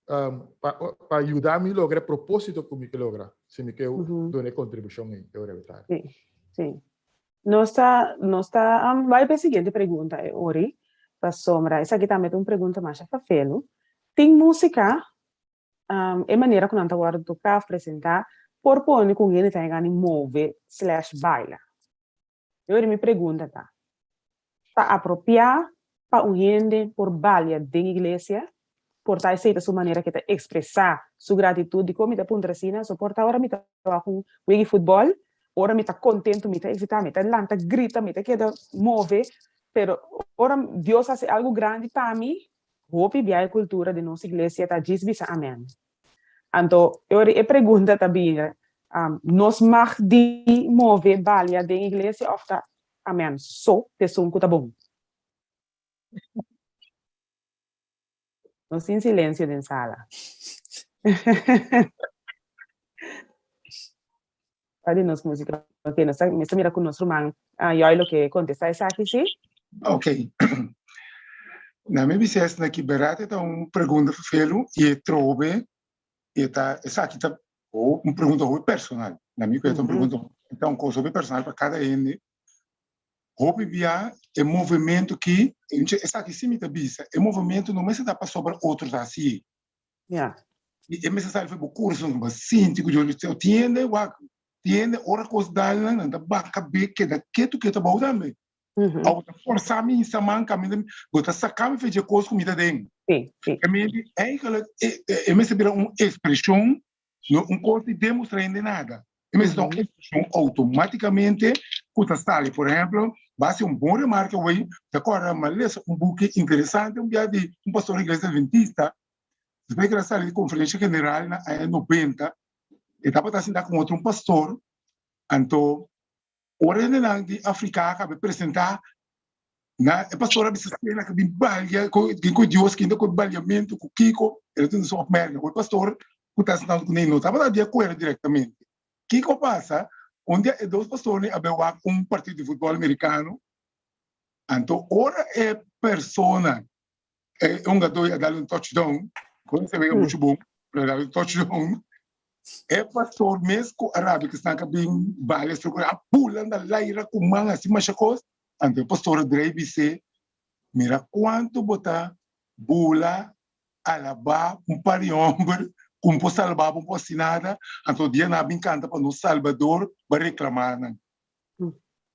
um, pa, pa yuda mi logra e propósito ku mi ke logra, si mi ke duna e kontribushon ei, eu rebetar. Sí, sí. Nos ta, nos ta um, bai pa e siguiente pregunta, e ori, pasobra esaki tambe ta un pregunta masha fafelu. Tin música, um, e manera ku nan ta wòrdu toká of presentá, por pone ku un hende ta yega di move slash baila. E ora mi pregunta ta, Ta apropiá pa un hende por balia den iglesia? Por ta esei ta su manera ke ta ekspresá su gratitut? Dikon mi ta puntra asina? So por ta ora mi ta wak un wega di futbòl, ora mi ta kontentu, mi ta eksitá, mi ta lanta grita, mi ta keda move, pero ora Dios hasi algu grandi pa mi, hopi bia e kultura di nos iglesia ta djis bisa amèn. Anto, e ora e pregunta ta bira, nos mag di move balia den iglesia of ta amen so t'esun ku ta bon? Nos tin silencio den sala. Pa di nos musica. Ok, nos ta, mi ta mira ku nos ruman uh, Joy lo ke kontestá esaki, sí? Ok. Na mi bisa esaki ki berat e ta un pregunta ferfelu i e trobe e ta esaki ta un pregunta hopi personal. Na mi ku e ta un pregunta e ta un kos hopi personal pa kada hende. Hopi bia e movementu ki esaki si mi ta bisa e movementu no mester ta pasobra otro ta hasié. Ja. I e mester sali for bo kurason, bo sinti ku Dios bis'é, tin hende wak, tin hende ora kos dal nan, nan ta baka be keda ketu ketu abou tambe. Abo ta forsa mi hisa man kaminda, bo ta saka mi for dje kos ku mi ta den. Sí, sí. E mi di, eigenlijk e mester bira un ekspreshon, no un kos di demostra hende nada. E mester ta un ekspreshon outomátikamente ku ta sali. Por ehèmpel, bo hasi un bon remarke awey, ta kòrda mi a lesa un buki interesante un bia di un pastor di iglesia adventista, Despues ku el a sali di konferensha general na aña nobenta, e tabata sinta ku otro un pastor, anto ora hendenan di Afrika a kaba e presentá, na e pastor a bisa si el a bin balia ku ku Dios kinta ku baliamentu ku kiko, el a tene su opmerking. Ku e pastor ku ta sintando kuné no tabata di akuerdo direktamente. Kiko pasa? Un dia e dos pastornan a bai wak un partido di futbòl amerikano, anto ora e persona E hungadó a dal un touchdown, kon se wega muchu bon, pero a dal un touchdown. E pastor mes ku a rabia ku esnan ka bin balia strukura a bula na laira ku man hasi masha kos. Anto e pastor a drei bis'é, Mira kuantu bo ta bula alabá un par di hòmber ku no por salbá bo, no por hasi nada, anto dia nan a bin kanta pa nos Salbador, bo a reklamá nan.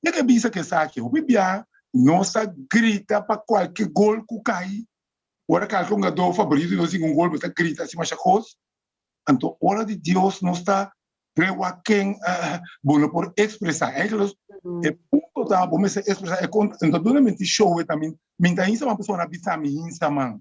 Ke ke bisa ku esaki? Hopi bia nos ta grita pa kualke gol ku kai. Ora kalke hungadó faborito di nos tin un gol, bo ta grita hasi masha kos. Anto ora di Dios nos ta. Rewa ken bo no por expresa. Eigenlijk e punto ta bo mester expresa e kon ento duna mi ti show e ta mi mi ta hinsa man persona bisa mi hinsa man.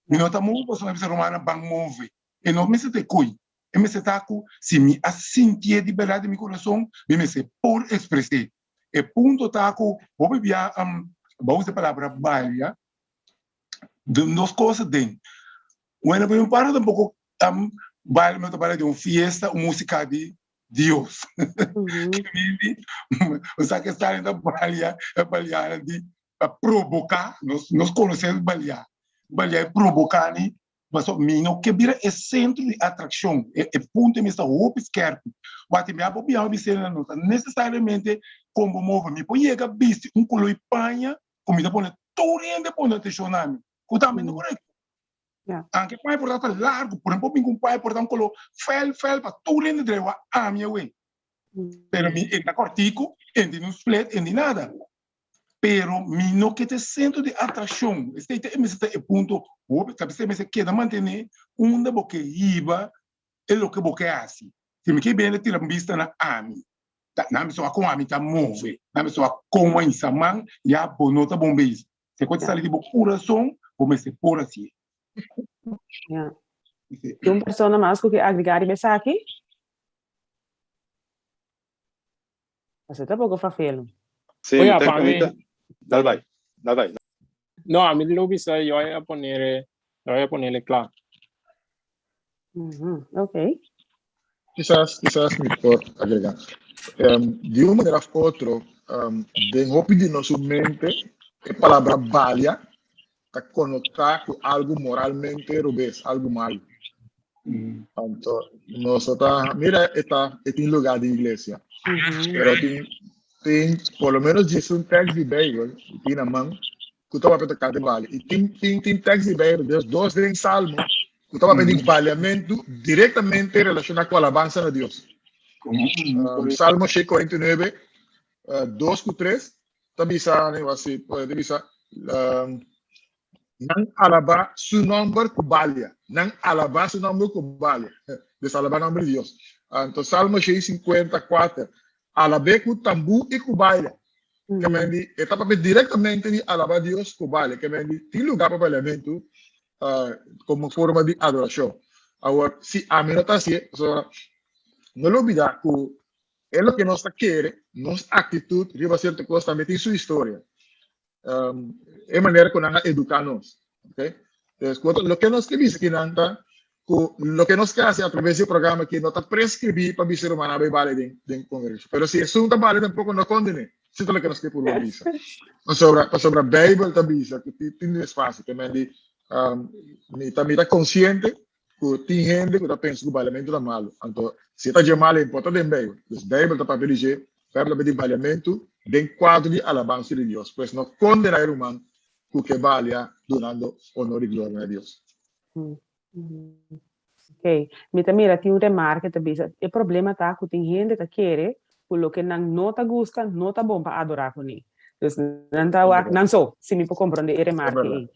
Mi no ta move persona bisa rumannan ban move. E no mester ta e koy. E mester ta ku si mi a sintié di berdad den mi kurason mi mester por expres'é. E punto ta ku hopi bia bo a usa e palabra balia den nos cosa den. Bueno, pero mi para tampoco tan baile, mi ta baila den un fiesta, un música di Dios. O sea que salen ta balia, balia di pa provoca, nos nos conoce balia, balia e provoca ni, paso mi no ke bira e centro di atraccion, e e punto mi sta hopi skerpi. Wak mi abo biaha bisé no ta necesariamente con bo move, mi por yega bisti un color paña ku mi ta pone tur hende pone atenshon na mi, ku tambe no korekto. Anke paña por ta largu, por ehempel bin ku un paña por ta un koló fel fel pa tur hende drai wak ami awe. Pero mi e ta kòrtiku, e no tin un split, e no tin nada. Pero mi no ke ta e sentro di atrakshon. Esei ta e mester ta e punto hopi, ta p'esei mester keda mantené unda bo ke hiba e loke bo ke hasi. Si mi ke bende tira un bista na ami, Ta nan mester wak kon ami ta move, nan mester wak kon a hisa man, ya bo no ta bon bezig. Si e kos ta sali di bo kurason, bo mester por hasié. Ya. Tin un persona mas ku ke agregá riba esaki? Pasobra ta poko fafelu. Sí, Oye, mi ta, pa mi mi, ta, dal bai, dal bai. no, a mi lo bisa, yo a poner, yo a ponerle kla. Ok. Kisas, kisas mi por agrega. Di un manera of otro, den hopi di nos mente, e palabra balia ta conecta cu algo moralmente robes, algo malo. Anto, nos ta, mira, e ta, e tin lugar den iglesia. Pero tin, tin por lo menos 11 tekst di Bijbel, tin na man, ku ta papia tokante bali. I tin, tin, tin tekst di Bijbel, dus dos den Salmo, ku ta papia di baliamentu direktamente relashoná ku alabansa na Dios. Salmo 149, 2 ku 3, ta bisa, ta bisa, nan alabá su nòmber ku balia. Nan alabá su nòmber ku balia. Dus alabá nòmber di Dios. Anto Salmo 154, alab'é ku tambú i ku baile. Ke men di, e ta papia direktamente di alabá Dios ku baile. Ke men di, tin lugá pa bailementu komo forma di adorashon. Awor, si ami no ta hasié, pasobra no lo bida ku e loke nos ta kere, nos aktitut riba sierto kos tambe tin su historia. E manera ku nan a eduká nos. Okay? Entonces, ku loke nos ke bisa kinan ta ku loke nos ke hasi atraves di e programa aki no ta preskribí pa bisa rumannan bai bale den den kongregashon. Pero si esun ta bale tampoco no kondené. Esei ta loke nos ke purba bisa. Pasobra pasobra Beibel ta bisa ku tin tin espasio. Ke men di mi ta mi ta konsiente ku tin hende ku ta pensa ku baliamentu ta malu. Anto, si e ta dje malu, e importa den Beibel. Dus Beibel ta papia di dje, Beibel ta papia di baliamentu den kuadro di alabansa di Dios. Pues no kondena e ruman ku ke balia dunando onor i gloria na Dios. Ok, mi ta mira tin un remarke ta bisa, e problema ta ku tin hende ta kere ku loke nan no ta gusta no ta bon pa adorá kuné. Dus nan ta wak nan so, si mi por komprondé e remarke ei.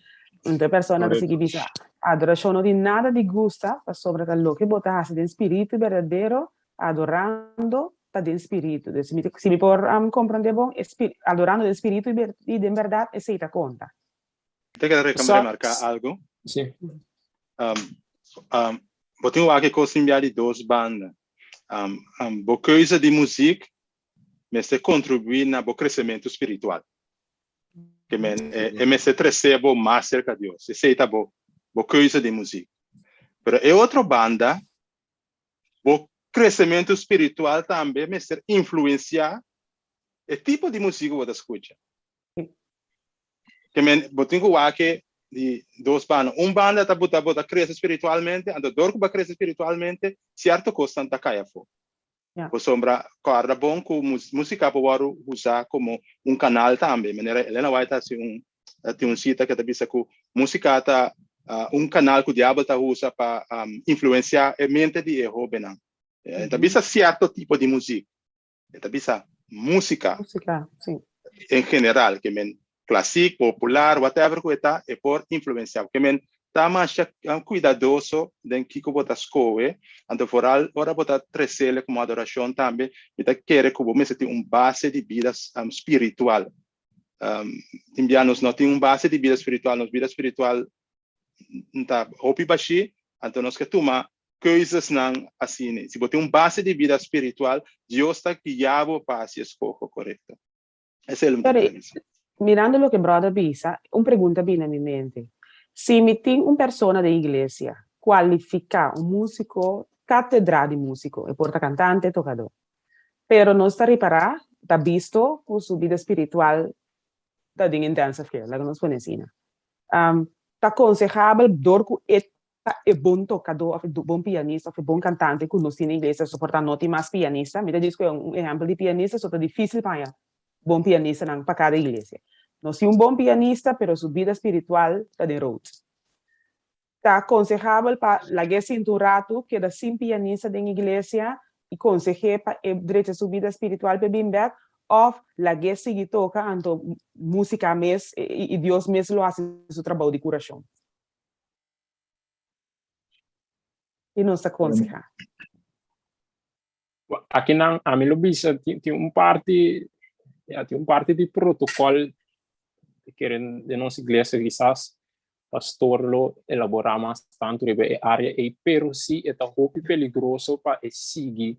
Anto e persona ta sigui bisa, adorashon no tin nada di gusta pasobra ta loke bo ta hasi den spiritu berdadero, adorando ta den spiritu. Dus si mi por komprondé bon, adorando den spiritu i den bèrdat esei ta konta. Te keda remarká algu? Sí. Bo tin wak e kos tin bia di dos banda. Bo keuze di muzik mester kontribuí na bo kresementu spiritual. Ke men e mester trese bo mas serka Dios. Esei ta bo bo keuze di muzik. Pero e otro banda, bo kresementu spiritual tambe mester influensiá e tipo di muzik ku bo ta skucha. Ke men bo tin ku wak di dos banda. Un banda ta bo ta bo ta krese spiritualmente, anto dor ku bo a krese spiritualmente, sierto kosnan ta kai afó. Pasobra kòrda bon ku músika por wòrdu usá komo un kanal tambe. Manera Elena White ta hasi un tin un sita ku ta bisa ku músika ta un kanal ku diabel ta usa pa influensiá e mente di e hóbennan. E ta bisa sierto tipo di muzik. E ta bisa músika. Músika, sí. En general, ke men klasik, popular, whatever ku e ta, e por influensiá. Ke men. Ta masha kuidadoso den kiko bo ta skohe, anto foral ora bo ta tresele komo adorashon tambe, mi ta kere ku bo mester tin un base di bida spiritual. Tin bia nos no tin un base di bida spiritual, nos bida spiritual ta hopi bashí, anto nos ke tuma keuzesnan asina. Si bo tin un base di bida spiritual, Dios ta guia bo pa hasi e skoho korekto. Esei lo mi ta Pero, kere bisa. mirando loke brother bisa, un pregunta bini na mi mente. Si mi tin un persona den iglesia cualifica, un musico, catedra di musico, e por ta cantante, tocador, pero nos ta ripara, ta bisto cu su bida spiritual ta den intensive care, laga nos pone asina. Ta consehabel dor cu e ta e bon tokadó òf e bon pianista òf e bon kantante ku nos tin na iglesia, soportá no tin mas pianista. Mi ta djis ku e un ehèmpel di pianista, so ta difísil pa haña bon pianistanan pa kada iglesia. Nos tin un bon pianista, pero su bida spiritual ta den rood. Ta konsehabel pa lag'é sinta un ratu, keda sin pianista den iglesia i konseh'é pa e drecha su bida spiritual pa e bin bèk, òf lag'é sigui toka anto músika mes i Dios mes lo hasi su trabou di kurashon. I nos ta konsehá. Akinan ami lo bisa tin tin un parti ya tin un parti di protokòl kere den nos iglesia kisas pastor lo elaborá mas tantu riba e área ei pero si e ta hopi peligroso pa e sigui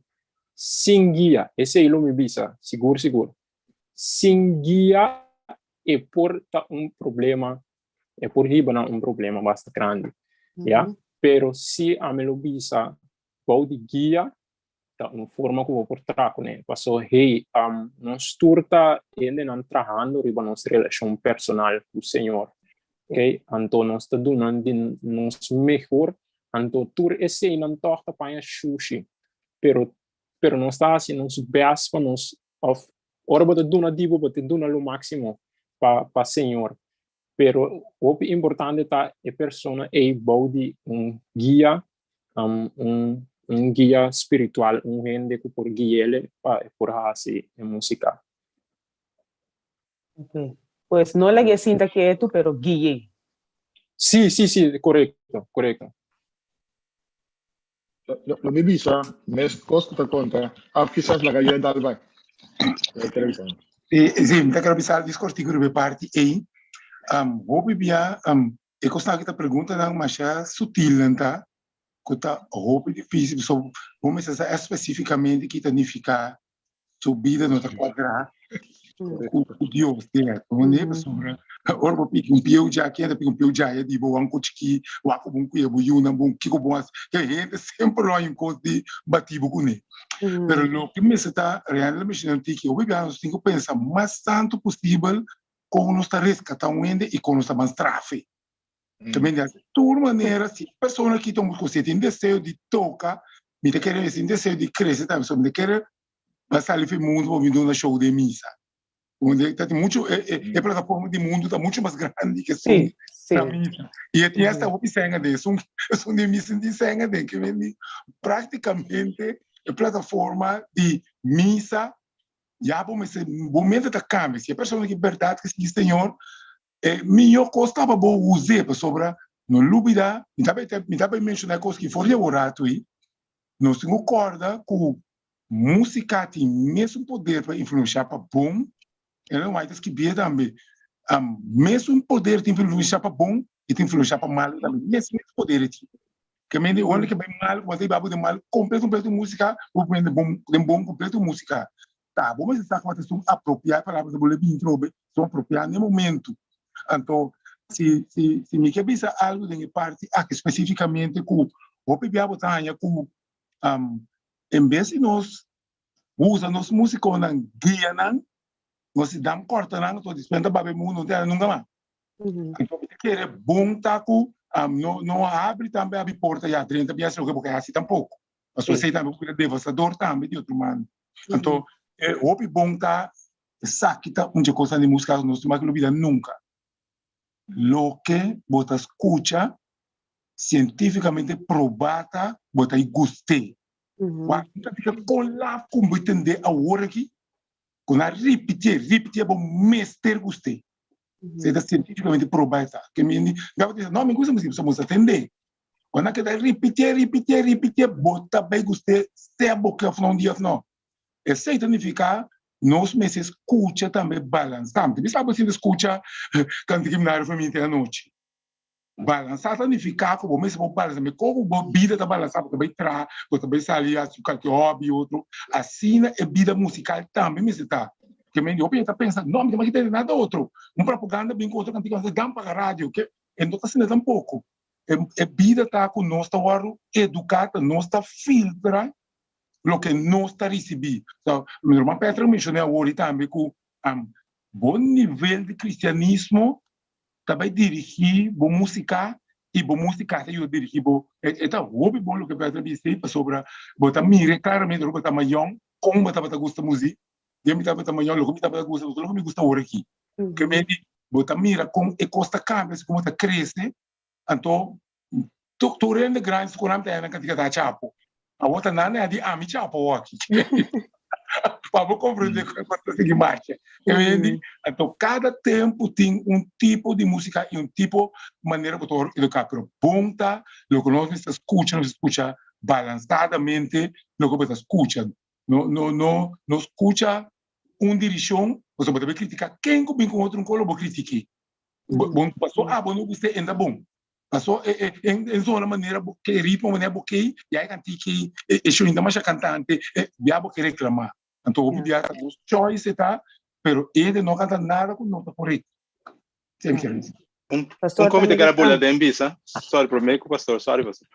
sin guia esei lo mi bisa sigur sigur sin guia e por ta un problema e por hiba na un problema basta grandi, ya. Pero si ami lo bisa bou di guia ta un forma ku bo por traha kuné. Paso hey, nos tur ta hendenan trahando riba nos relashon personal ku Señor, ok. Anto nos ta duna di nos mehor, anto tur eseinan tòg ta paña shushi, pero pero nos ta hasi nos best pa nos òf ora bo ta duna di bo, bo ta duna lo máksimo pa pa Señor. Pero hopi importante ta e persona ei bou di un guia, un un guia spiritual, un hende ku por gui'ele pa e por hasi e músika. Ok. Pues no lag'é sinta ketu, pero gui'é. Sí, sí, sí, korekto, korekto. Lo mi bisa mes kos ku ta konta òf kisas laga yo e dal bai. Lo kere bisa. Sí, mi ta kere bisa algu kortiku riba e parti ei. Hopi bia e kosnan aki ta preguntanan masha sutilnan ta ku ta hopi difísil pasobra bo mester sa espesífikamente ki ta nifiká su bida no ta kuadrá ku Dios direkto. Wanneer pasobra ora bo piki un pieu dja aki, ta piki un pieu djaya di bo wan ku chikí, wak ku bon kuya bo yunan bon, kiko bon hasi. Ke hende semper lo hay un kos di bati bo kuné. Pero loke mester ta realmente nan tiki, hopi biaha nos tin ku pensa mas tantu posibel kon nos ta reskatá un hende i kon nos ta ban strafe. También de tur manera, si persona ki ta un si tin deseo di toca, mi ta kere si tin deseo di crece tambe, so mi ta kere ba sali fi mundo pa mi duna show den misa. Donde ta tin mucho, e, e, e plataforma di mundo ta mucho mas grandi ke Sí, esun sí. na misa. I e tin hasta hopi senga den, esun, esun di misa tin senga den, ke men di prácticamente e plataforma di misa ya bo mester, bo mente ta cambia. Si e persona ki berdad ke sigui Señor, E mihó kos ta pa bo us'é pasobra no lubidá, mi ta bai mi ta bai menshoná e kos ki for di awor ratu ei, nos tin ku kòrda ku músika tin mesun poder pa influenshá pa bon, Ellen White ta skibié tambe, mesun poder tin pa influenshá pa bon i ta influenshá pa malu tambe, mes mes poder e tin. Ke mende ora ke bai mal, bo ta hiba bo den mal kompleto kompleto músika, bo pone den bon den bon kompleto músika. Ta bo mester sa ku ta esun apropiá, e palabra ta bole bin trobe, esun apropiá n'e momentu. Anto, si si si mi ke bisa algu den e parti aki spesífikamente ku hopi bia bo ta haña ku en bes di nos usa nos músikonan guia nan, nos si dam kòrta nan, anto despues nan ta babia e mundu, no ta nunka mas. Anto mi ta kere bon ta ku no no habri tambe habri porta ya drenta bias loke bo ke hasi tampoko. Pasobra esei tambe por bira devastador tambe di otro manda. Anto e hopi bon ta esaki ta un dje kosnan di musika ku nos no mag lubida nunka. Loke bo ta skucha sientifikamente probá ta bo ta gust'é. Wak mi ta fika kon laf ku bo tend'é awor aki ku nan ripitié ripitié bo mester gust'é. Esei ta sientífikamente probá esaki. Ke mi gaba ta bisa, no, mi gusta músika, pasobra bo sa tendé. Ora nan keda ripitié, ripitié, ripitié, bo ta bai gust'é sea bo ke òf no un dia òf no. Esei ta nifiká nos mester skucha tambe balansá. Mi ta bisa bo sinta skucha kantika himnario for mi te anochi. Balansá ta nifiká ku bo mester por balansá. Mi kon ku bo bida ta balansá, bo ta bai traha, bo ta bai sali hasi kualke hòbi otro. Asina e bida musikal tambe mester ta. Ke men di hopi hende ta pensa, no, mi ta maki tende nada otro. Un propaganda bin ku otro kantika, dan paga radio. Ke e no ta asina tampoko. E bida ta ku nos ta wòrdu eduká, ta nos ta filtra loke nos ta risibí. So, mi ruman Patrick menshoné awor tambe ku bo nivel di kristianismo ta bai dirigí bo músika i bo músika ta yuda dirigí bo. E ta hopi bon loke Patrick a bisa ei pasobra bo ta mira klaramente ora bo ta mayon kon bo tabata gusta muzik. Den mi tabata mayon loke mi tabata gusta, loke mi gusta awor aki. Ke menti bo ta mira kon e kos ta kambia segun bo ta krese, anto tur hende grandi su konan ta hende kantika ta chapo. Awor ta nan a di ami chapo awor aki. Pa bo komprende kon e kos ta sigui marcha. Ke menti anto kada tempu tin un tipo di musika i un tipo manera ku ta wòrdu eduká. Pero bon ta loke nos mester skucha, nos mester skucha balansadamente loke bo ta skucha. No no no no skucha un dirishon, pasobra bo ta bai kritiká ken ku bin ku otro un kos lo bo kritik'é. Bo paso abo no gust'é e ta bon. Paso e e zona manera bo ke ritmo manera bo ke ya e kantika ei e show ta masha kantante ya bo ke reklamá. Anto hopi bia ta nos choice e ta pero e hende no kanta nada ku no ta korekto. Esei mi kier bisa. Un un komi ta kere bula den bisa, sorry promé ku pastor, sorry pastor.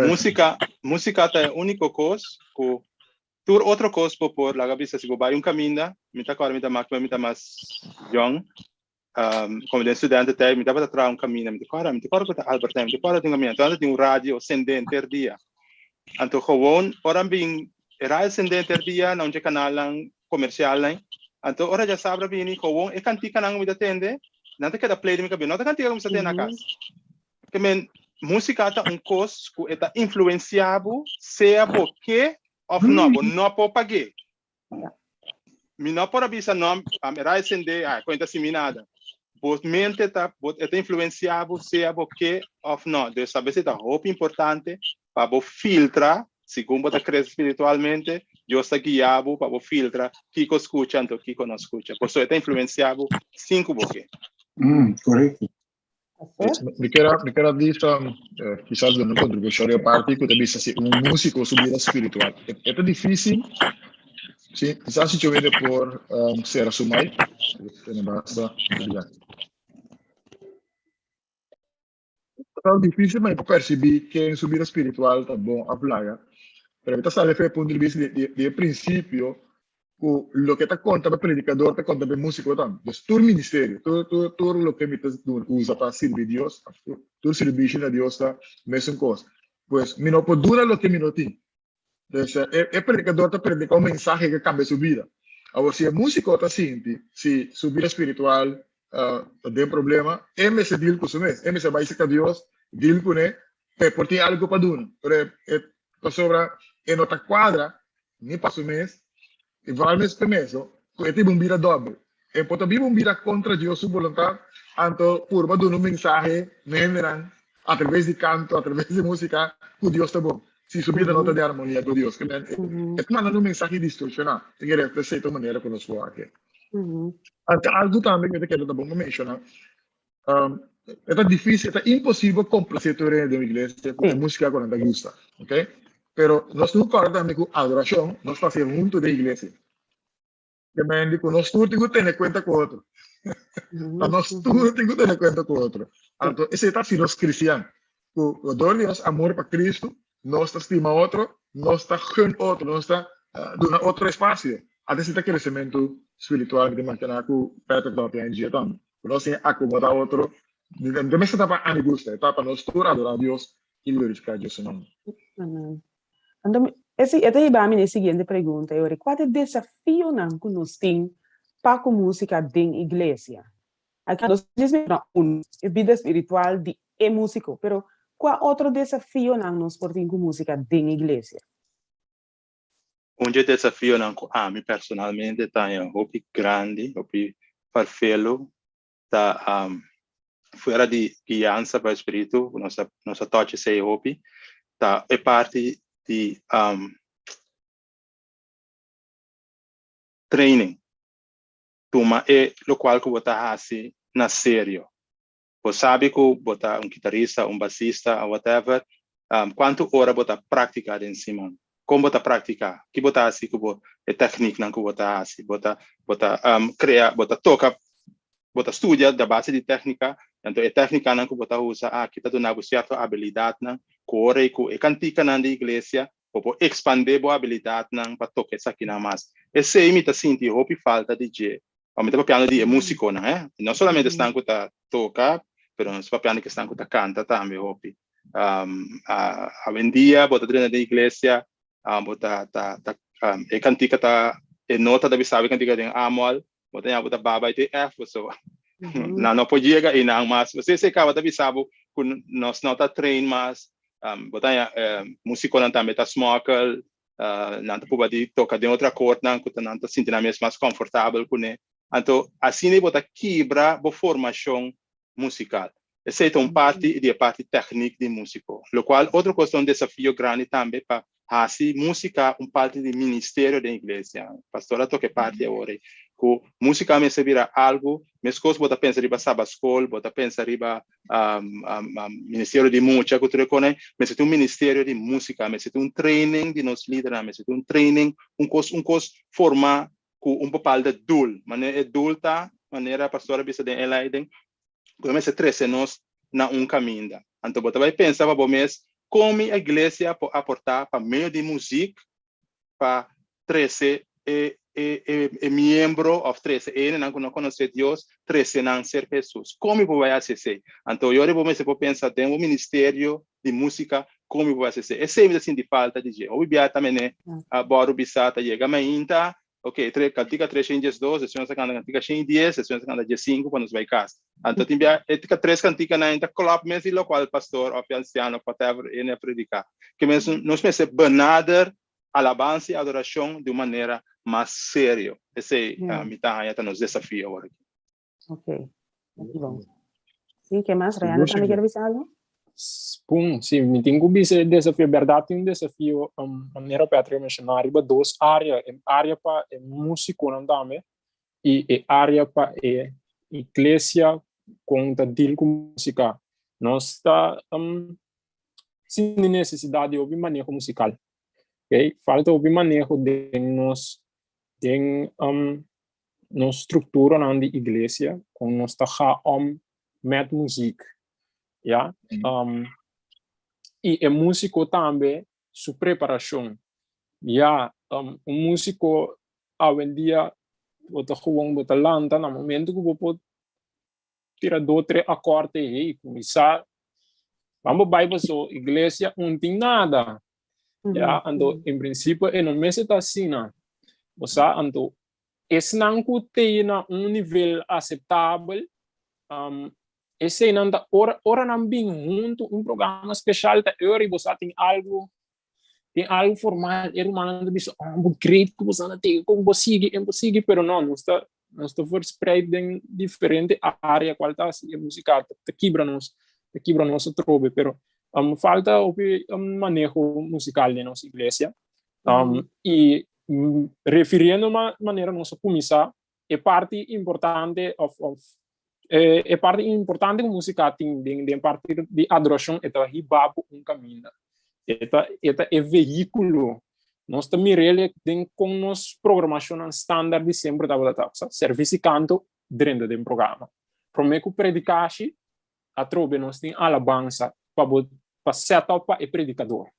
Músika músika ta e úniko kos ku Tur otro kos bo por laga bisa si bo bai un kaminda, mi ta kòrda mi ta mas mi ta mas yòn, komo den studente tijd mi tabata traha un kaminda, mi ta kòrda, mi ta kòrda ku ta Albert Heijn, mi ta kòrda tin un kaminda, anto tin un radio sende henter dia. Anto gewon ora bin e radio sende henter dia na un dje kanalnan komersialnan, anto ora djasabra bini gewon e kantikanan ku mi ta tende, nan ta keda play den mi kabes, no ta kantika ku mi sa tende na kas. Ke men, músika ta un kos ku e ta influensiá bo, sea bo ke òf nò, bo no por pag'é. Mi no por a bisa nò, a era esendé, ai, kon e ta simi nada. Bo mente ta, bo, e ta influensiá bo, sea bo ke òf nò. Dus a bes e ta hopi importante pa bo filtra, segun bo ta krese spiritualmente, Dios ta guia bo pa bo filtra kiko skucha anto kiko no skucha. Pasobra e ta influensiá bo sin ku bo ke. Korekto. Mi kier a, mi kier a bisa, eh, quizás duna un contribucion riba parti cu ta bisa si un músico su bida spiritual. E, e ta difícil, sí, quizás si yo hende por um, cera su mic, tiene basta, obrigado. Ta difícil maar por percibí ken su bida spiritual ta bon of laga. Pero mi ta sali fe punto di vista di, di, di e principio ku loke ta konta pa predikador ta konta pa e músiko tambe. Dus tur ministerio, tur tur tur loke mi ta usa pa sirbi Dios, tur sirbishi na Dios ta mesun kos. Pues mi no por duna loke mi no tin. Dus e e predikador ta predika un mensahe ke kambia su bida. Awor si e músiko ta sinti si su bida spiritual ta den problema, e mester deal ku su mes, e mester bai serka Dios, deal kuné, pa e por tin algu pa duna. Pero e pasobra e no ta kuadra Ni pa su mes, i vooral mes p'e mes, ku e tin un bida dòbel. E por ta biba un bida kontra Dios su boluntat, anto purba duna un mensahe na hendenan atraves di kanto, atraves di músika, ku Dios ta bon, si su bida no ta den armonia ku Dios. Kimen e ta mandando un mensahe distorsioná. Tin ke reflesé ta un manera ku nos por wak e. Anto algu tambe ku mi ta kere ta bon pa menshoná, E ta difícil, e ta imposibel complacer tur hende den un iglesia cu e música cu nan ta gusta, ok? Pero nos tin cu corda tambe cu adoracion nos ta haci hunto den iglesia. Te mende cu nos tur tin cu tene cuenta cu otro. Pa nos tur tin cu tene cuenta cu otro. Anto esey ta haci nos cristian. Cu dor di nos amor pa Cristo, nos ta stima otro, nos ta gun otro, nos ta duna otro espacio. Anto esey ta crecemento spiritual mi ta imagina cu Patrick ta papia en tambe. Ku nos tin akomodá otro. No mester ta pa ami gusta, e ta pa nos tur adorá Dios i glorifiká Dios su nòmber. Amen. Anto, e ta hiba mi na e siguiente pregunta, e ora, kua ta e desafionan ku nos tin pa ku músika den iglesia? Aki nos djis menshoná un, e bida spiritual di e músiko, pero kua otro desafionan nos por tin ku músika den iglesia? Un dje desafionan ku ami personalmente ta haña hopi grandi, hopi farfelo. ta um, fuera di guiansa pa spiritu, nos a, nos a touch esei hopi, ta e parti di um, training. Tuma e lokual ku bo ta hasi na serio. Bo sabi ku bo ta un kitarista, un basista, whatever, um, kuantu ora bo ta praktika den siman? Kon bo ta praktika? Ki bo ta hasi ku bo e tekniknan ku bo ta hasi? Bo ta bo ta um, krea, bo ta toka, bo ta studia da base di teknika, anto e teknikanan ku bo ta usa aki ta duna bo sierto abilidatnan ku ora i ku e kantikanan di iglesia bo por ekspandé bo abilidatnan pa toka esakinan mas. Esei mi ta sinti hopi falta di dje. Mi ta papiando di e músikonan, eh. No solamente esnan ku ta toka, pero nos ta papiando di esnan ku ta kanta tambe hopi. Um, awendia bo ta drenta den iglesia, um, bo ta, ta, ta, um, e kantika ta, e nota ta bisa e kantika den A-mol, bo ta ña bo ta baba te F, so nan no por yega y nan mas. Bo se kaba ta bisa bo ku nos no ta train mas, um, bo ta ña um, músikonan tambe ta smokkel, uh, nan ta proba di toka den otro akkoordnan ku ta nan ta sinti nan mes mas komfortabel kuné. Anto asina bo ta kibra bo formashon musikal. Esei ta un parti di e parti teknik di músiko. Lokual otro kos ta un desafio grandi tambe pa hasi músika un parti di ministerio den iglesia. Pastor a toka e parti awor ei, ku músika mester bira algu, meskos bo ta pensa riba Sabat Skol, bo ta pensa riba um, um, um, ministerio di mucha ku tur e kos, mester tin un ministerio di músika, mester tin un training di nos lidernan, mester tin un training, un kos, un kos formá ku un bepaalde doel. Manera e doel ta, manera pastor a bisa den e leiding, ku e mester trese nos na un kaminda. Anto bo ta bai pensa pa bo mes, kon mi iglesia por aportá pa medio di muzik pa trese e e e e miembro òf trese e hendenan ku no konosé Dios, trese nan serka Hesus. Kon mi por bai hasi esei? Anto yori bo mester por pensa den bo ministerio di músika, kon mi por bai hasi esei? Esei mi ta sinti falta di dje. Hopi bia ta mene a bòru bisa ta yega mainta, ok, tre, kantika 312, despues nos ta kanta kantika 110, despues nos ta kanta 15 pa nos bai kas. Anto tin bia e tika tres kantikanan ta klòp mes di lokual pastor òf e ansiano òf whatever e a prediká. Ke mes nos mester benader alabansa i adorashon di un manera mas serio. Esei mi ta haña ta nos desafio awor aki. Ok, bon. Sí, ke mas? Rayana tambe kier bisa algo? Pum, sí, mi tin ku bisa e desafio, bèrdat tin un desafio, um, manera Patrick a menshoná, riba dos área, e área pa e músikonan tambe i e área pa e iglesia kon ta deal ku músika. Nos ta um, sinti nesesidat di hopi maneho musikal. Okay? Falta hopi maneho den nos den um, nos strukturanan di iglesia kon nos ta ga om met muziek. Ja? Um, i e músiko tambe su preparashon. Ja, um, un músiko awendia bo ta gewoon bo ta lanta na momento ku bo por tira do tre akòrte hey kuminsá ban bo bai paso iglesia un tin nada. Ja, anto en prinsipio e no mester ta asina. Bo sa, anto esnan ku te na un nivel aseptabel, um, eseinan ta ora ora nan bin huntu un programa speshal ta eur i bo sa tin algu tin algu formal e rumannan ta bisa oh bo great ku bo sa na teken kon bo sigui en bo sigui pero no nos ta nos ta verspreid den diferente área kual ta hasi e músika ta kibra nos ta kibra nos atrobe pero um, falta hopi um, maneho musikal den nos iglesia um, i refiriendo ma manera nos a kuminsá e parti importante of of e, e parti importante ku músika tin den den parti di adorashon e ta hiba bo un kaminda e ta e ta e vehíkulo nos ta mir'el den kon nos programashonnan standaard di semper tabata ta sa servisi kanto drenta den programa promé ku predikashi atrobe nos tin alabansa pa bo pa set up pa e predikador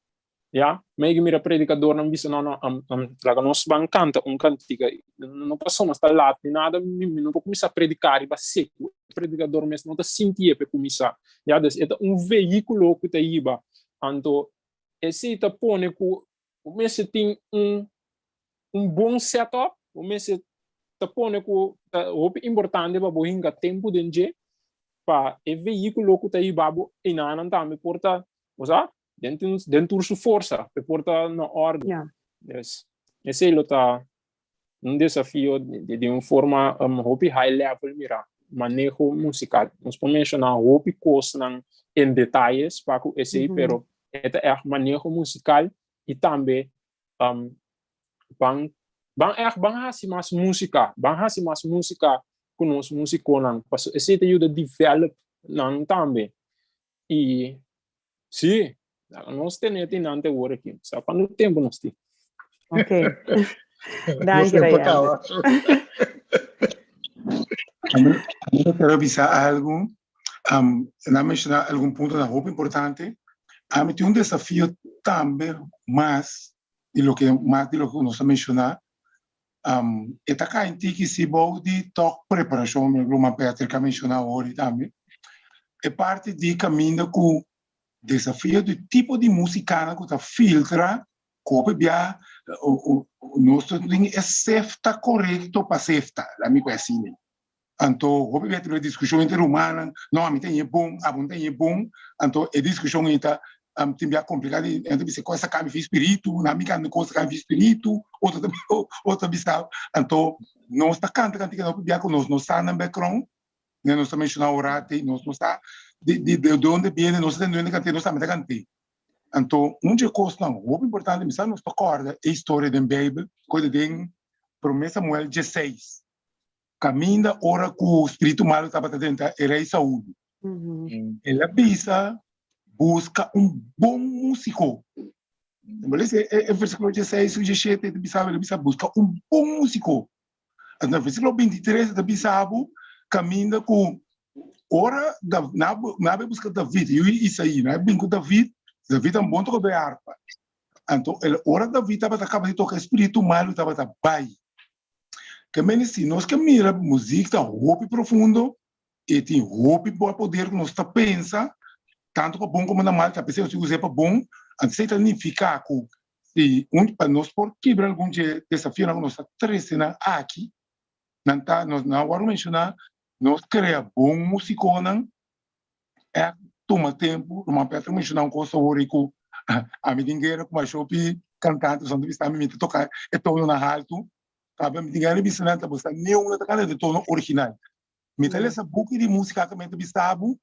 Ya, mi mira predikadornan bisa no no um, um, laga nos ban kanta un kantika. No paso nos ta lat ni nada, mi, mi no por kuminsá prediká riba seku. E predikador mes no ta sintié pa e kuminsá. Ya, dus e ta un vehíkulo ku ta hiba. Anto esei ta pone ku bo mester tin un un bon setup, bo mester ta pone ku ta hopi importante pa bo hinka tempu den dje pa e vehíkulo ku ta hiba bo einanan tambe por ta, bo sa? Den, den tur su forsa, pe por ta na orde. Ja. Dus, esei lo ta un desafio di, di un forma um, hopi high level mira. maneho musical. Nos por menciona hopi cosnan en detayes pa cu esey, pero e ta echt maneho musical y tambe ban ban echt ban haci mas musica, ban haci mas musica cu nos musiconan, paso esey ta yuda develop nan tambe. Y sí, nos tene tin te awor aki. Sa cuanto tempo nos tin. Ok. Danki, Ryan. Ami quiero bisa algo. Na menciona algun punto na hopi importante. Ami tin un desafio tambe mas di loke mas di loke nos a menciona. E ta kai tiki si bou di tok preparashon, mi ruman Patrick a menshoná awor tambe. E parti di kaminda ku desafio di tipo di musikanan ku ta filtra ku hopi bia nos ta tin e sefta korekto pa sefta, laat mi ku asina. Anto hopi bia tin diskushon entre rumannan, no ami ta ñe bon, abo no ta ñe bon, anto e diskushon ei ta tin bia kompliká di nan ta bisa kos a kambia fi spiritu, nan mi kanta kos a kambia fi spiritu, otro ta otro ta bisa, anto nos ta kanta kantika hopi bia ku nos no sa nan background, nos ta menshoná orate, nos no sa di di de donde biene, nos ta tende kant'é, nos tambe ta kant'é. Anto un dje kosnan hopi importante mi sa nos ta kòrda e historia den beibel ku ta den promé Samuel dieseis. Kaminda ora ku spiritu malu tabata drenta e rei Saul, el a bisa, Buska un bon músiko. Bo lesa e versíkulo dieseis ku diesshete, e ta bisa, el a bisa, Buska un bon músiko. Anto na versíkulo bintitres e ta bisa bo kaminda ku ora nan a bai buska David, yu di Isaí, nan a bin ku David, David ta un bon tokadó di arpa. Anto ora David tabata kaba di toka e spiritu malu tabata bai. Ke mende si nos ke mira muzik ta hopi profundo e tin hopi bo poder ku nos ta pensa tantu pa bon komo na mal ta p'esei nos tin us'é pa bon anto esei ta nifiká ku si un pa nos por kibra algun dje desafionan ku nos ta trese nan aki nan ta nos nan a wòrdu menshoná nos krea bon musikonan e tuma tempu ruman Petro menshoná un kos awor ei ku ami tin guera ku masha hopi kantante pasobra mi ta bisa ami mi ta toka e tononan haltu pabia mi tin gana di bisa nan ta bo sa niun no ta kanta e tono original mi ta lesa buki di musika ku mi ta bisa bo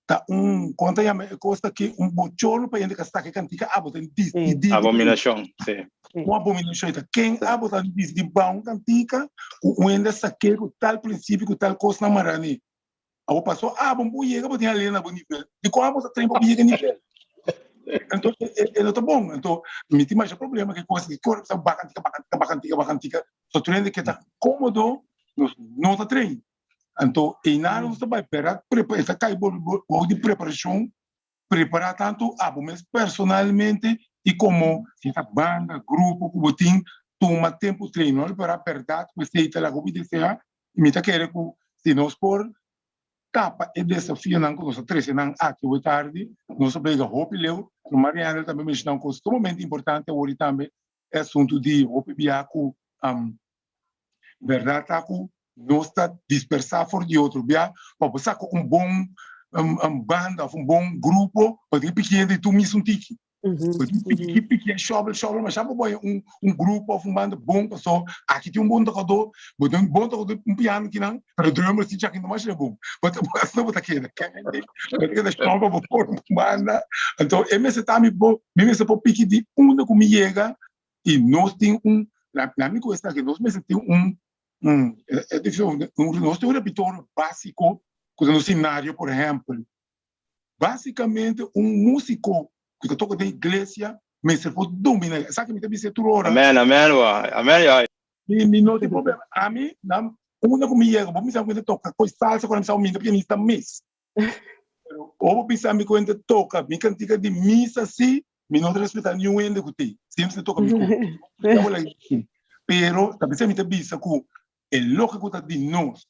ta un kon ta yama e kos aki un bochorno pa hende ka saka e kantika abo ta disidi Abominashon, si. Un abominashon ta ken abo ta disidi ba un kantika ku un hende a sak'é ku tal prinsipio ku tal kosnan mará ne. Abo pasó abo bo yega bo tin alena na bo nivel. Dikon abo ta train pa bo yega nivel? Anto e no ta bon. Anto mi tin masha problema ku e kos di kor sa bakantika bakantika bakantika bakantika. So tur hende ke ta komodo nos no ta train. Anto einan nos ta bai pera e ta kai bou di preparashon Prepará tantu abo mes personalmente i komo si ta banda, grupo ku bo tin, tuma tempu train. No prepará bèrdat ku esei ta laga hopi deseá i mi ta kere ku si nos por tapa e desafionan ku nos a trese nan aki awe tardi, nos a bega hopi leu. Marianel tambe menshoná un kos sumamente importante awor i tambe e asuntu di hopi bia ku Berdad ta cu nos ta dispersa for di otro bia pa bo saca un bon banda of un bon grupo bo tin piki hende di tur mis un tiki. Bo tin piki piki shobel shobel masha bo bay un grupo of un banda bon paso aki tin un bon tocador bo tin un bon tocador un piano kinan pero drummer si chaki no masha bon bo ta asina bo ta keda bo ta keda shobel bo forma un banda anto e mester ta mi bo mi mester por piki di unda cu mi yega I nos tin un, la mi ku esaki, nos mester tin un, un, nos tin un repertorio básiko ku ta nos seminario, por ehèmpel. Básikamente un músiko ku ta toka den iglesia mester por dominá. Esaki mi ta bisa tur ora. Amèn, amèn, wou. Amèn, yòi. Mi, mi no tin problema. Ami, nan, unda ku mi yega, bo bisa mi ta toka kos salsa, ku nan bisa mi ta pianista mes. Pero ora bo bisa mi ku hende toka mi kantika di misa si, mi no ta respetá niun hende ku t'ei. Siempre ta toka mi ku. Pero ta bisa mi ta bisa ku e loke ku ta di nos,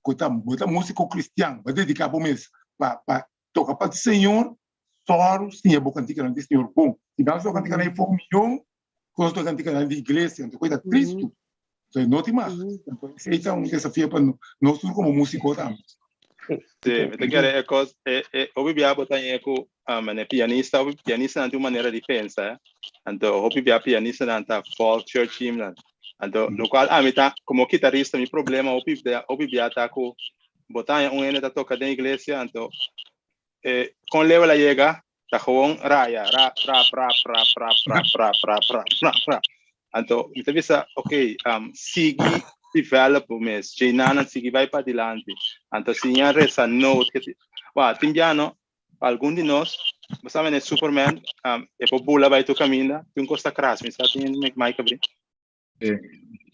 ku ta bo ta músiko kristian, bo a dediká bo mes pa pa toka pa Señor, sòru siña bo kantikanan di Señor bon. Si bo a toka kantikanan ei for mion, ku nos toka kantikanan di iglesia, anto ku ta tristu. Entonces no tin mas. Entonces esei ta un desafio pa nos tur komo músiko tambe. Sí, mi ta kere e kos, e, e, hopi bia bo ta ñe ku, um, e pianista, hopi pianistanan tin un manera di pensa, eh. Anto hopi bia pianistanan ta folk church hymnan. Anto, lokual ami ta, komo kitarista, mi problema hopi bia, hopi bia ta ku. Bo ta haña un hende ta toka den iglesia, anto eh, kon leu el a yega, ta gewoon raya, ra, ra, ra, ra, ra, ra, ra, ra, ra, ra, ra. Anto mi ta bisa, ok, um, sigui develop bo mes, djeinannan sigui bai padilanti. Anto siña resa note, ke ti, wa, tin biano, pa algun di nos, bo sa mene Superman, um, e por bula bai tur kaminda, tin un kos ta kras, mi sa tin mic abri. Sí.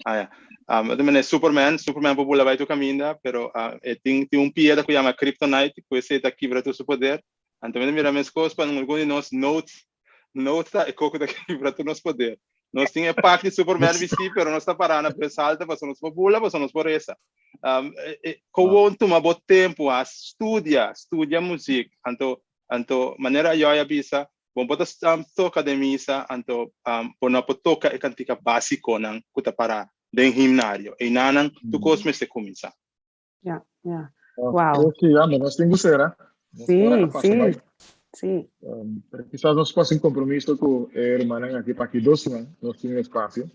Ah, ja. Um, de manera Superman, Superman por bula bai tu caminda, pero uh, e tin, tin un piedra que llama Kryptonite, que ese ta kibra tu su poder. Anto mira mira mes cos pa algun di nos notes, notes ta e coco ta kibra tu nos poder. Nos tin e pak di Superman bisti, pero nos ta pará na bes alta, paso nos por bula, paso nos por reza. Um, e, e, gewoon tuma bo tempo, ah, studia, studia muziek. Anto, anto manera Joy a bisa, Bo por ta toka den misa, anto bo no por toka e kantika básikonan ku ta pará den himnario. Einanan tur kos mester kuminsá. Ja, ja. Wow. Ok, ya, nos tin ku sera. Sí, sí, sí. Pero kisas nos por hasi un kompromiso ku e rumannan aki pa aki dos siman nos tin un espasio.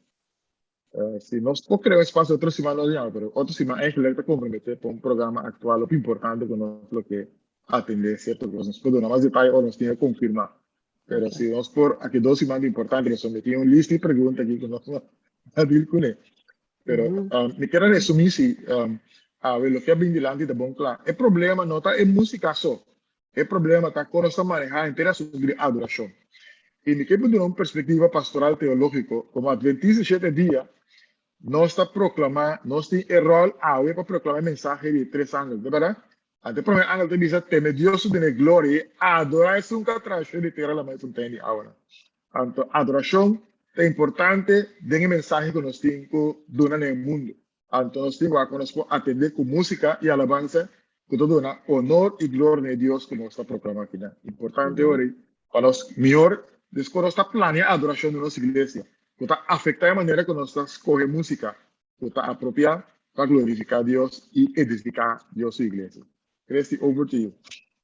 Si nos por krea un espasio otro siman nos yama, pero otro siman eigenlijk ta komprometé pa un programa aktual hopi importante ku nos lo ke atendé sierto kos. Nos por duna mas detaye ora nos tin e konfirmá. Pero si nos por aki dos siman ta importante pasobra mi tin un lista di pregunta aki ku nos no a deal kuné. Pero mi kier a resumí si awe loke a bin dilanti ta bon kla. E problema no ta e músika so. E problema ta kon nos ta manehá henter e asuntu di adorashon. I mi ke por duna un perspektiva pastoral teológiko, komo Adventista di Shete Dia, nos ta proklamá, nos tin e ròl awe pa proklamá e mensahe di e tres angel, ta bèrdat? Anto e promé angel ta bisa, Teme Dios su tene gloria i adorá esun ku a traha shelu di tera, lama i fontein di awanan. Anto adorashon ta importante den e mensahe ku nos tin ku duna na e mundu. Anto nos tin wak ku nos por atendé ku músika i alabansa ku ta duna onor i gloria na e Dios ku nos ta proklamá akinan. Importante ora ei pa nos mihor des ku nos ta plania adorashon den nos iglesia ku ta afektá e manera ku nos ta skohe músika ku ta apropiá pa glorifiká Dios i edifiká Dios su iglesia. Christy, over to you.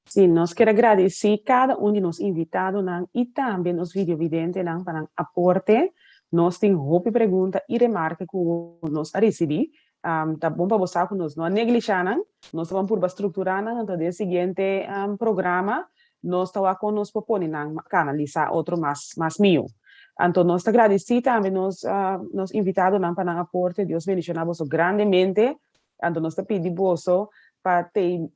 Sí, nos kier a gradisí kada un di nos invitadonan i tambe nos videovidentenan pa nan aporte. Nos tin hopi pregunta i remarke ku nos a risibí. Ta bon pa bo sa ku nos no a neglishá nan. Nos ta ban purba strukturá nan, anto den siguiente programa nos ta wak kon nos por pone nan kanalisá otro mas mas mihó. Anto nos ta gradisí tambe nos nos invitadonan pa nan aporte. Dios bendishoná boso grandemente. Anto nos ta pidi boso pa tei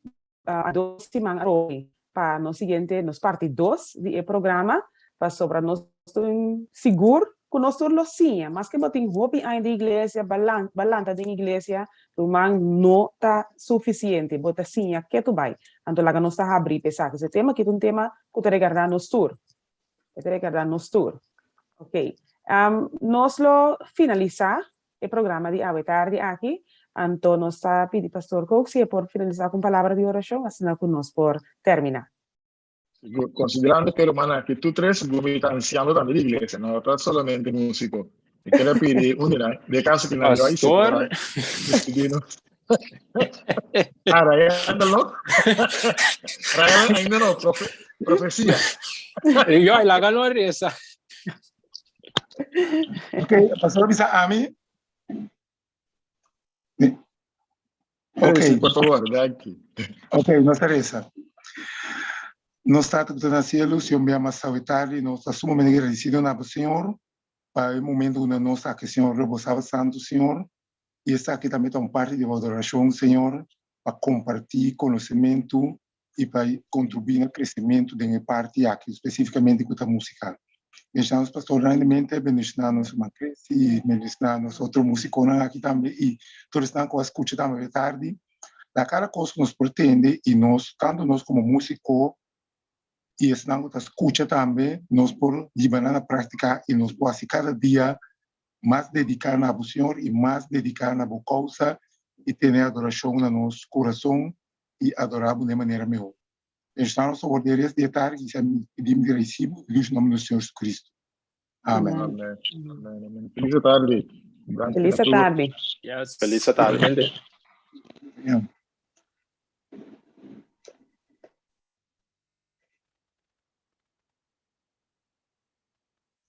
dos siman arobi pa nos siguiente, nos parti dos di e programa, pasobra nos tin sigur ku nos tur lo siña. Maske bo tin hopi aña den iglesia, bo a lanta den iglesia, ruman, no ta sufisiente. Bo ta siña ketu bai. Anto laga nos ta habrí pa esaki. So e tema aki ta un tema ku ta regardá nos tur. E ta regardá nos tur. Ok. Nos lo finalisá e programa di awe tardi aki, anto nos ta pidi Pastor Kook si e por finalisá ku un palabra di orashon asina ku nos por terminá. Sigur, konsiderando ku e rumannan aki tur tres sigur mi ta ansiano tambe di iglesia, no ta solamente músiko. Mi ker a pidi un di nan, den kaso ku nan yo a hisi por Pastor. despidi nos. Ah, Ryan ta lok? Ryan ainda no, profe, profesia. Yo, laga no resa. Ok, pastor bisa ami. Ok, sí, por favor, danki. Ok, nos ta reza. Nos Tata ku ta na cielo, si un bia mas awe tardi, nos ta sumamente agradecido na bo, Señor, pa e momento ku nos aki, Señor, riba bo Sabat Santu, Señor. I esaki tambe ta un parti di bo adorashon, Señor, pa kompartí konosementu i pa kontribuí na kresementu den e parti aki, spesífikamente ku ta musikal. Bendishoná nos pastor grandemente, bendishoná nos ruman Christy i bendishoná nos otro músikonan aki tambe i tur esnan ku a skucha tambe awe tardi. Na kada kos ku nos por tende i nos, tantu nos komo músiko i esnan ku ta skucha tambe, nos por hiba nan na práktika i nos por hasi kada dia mas dediká na bo Señor i mas dediká na bo kousa i tene adorashon na nos kurason i adorá bo den manera mihó. Bendishoná nos awor den res di e tardi i sa mi pidim di resibo i lush nomber di nos Señor Jesucristo. Amen. Amen. Amen. Amen. Feliz tardi. Feliz tardi. Yes. Feliz tardi. Igualmente.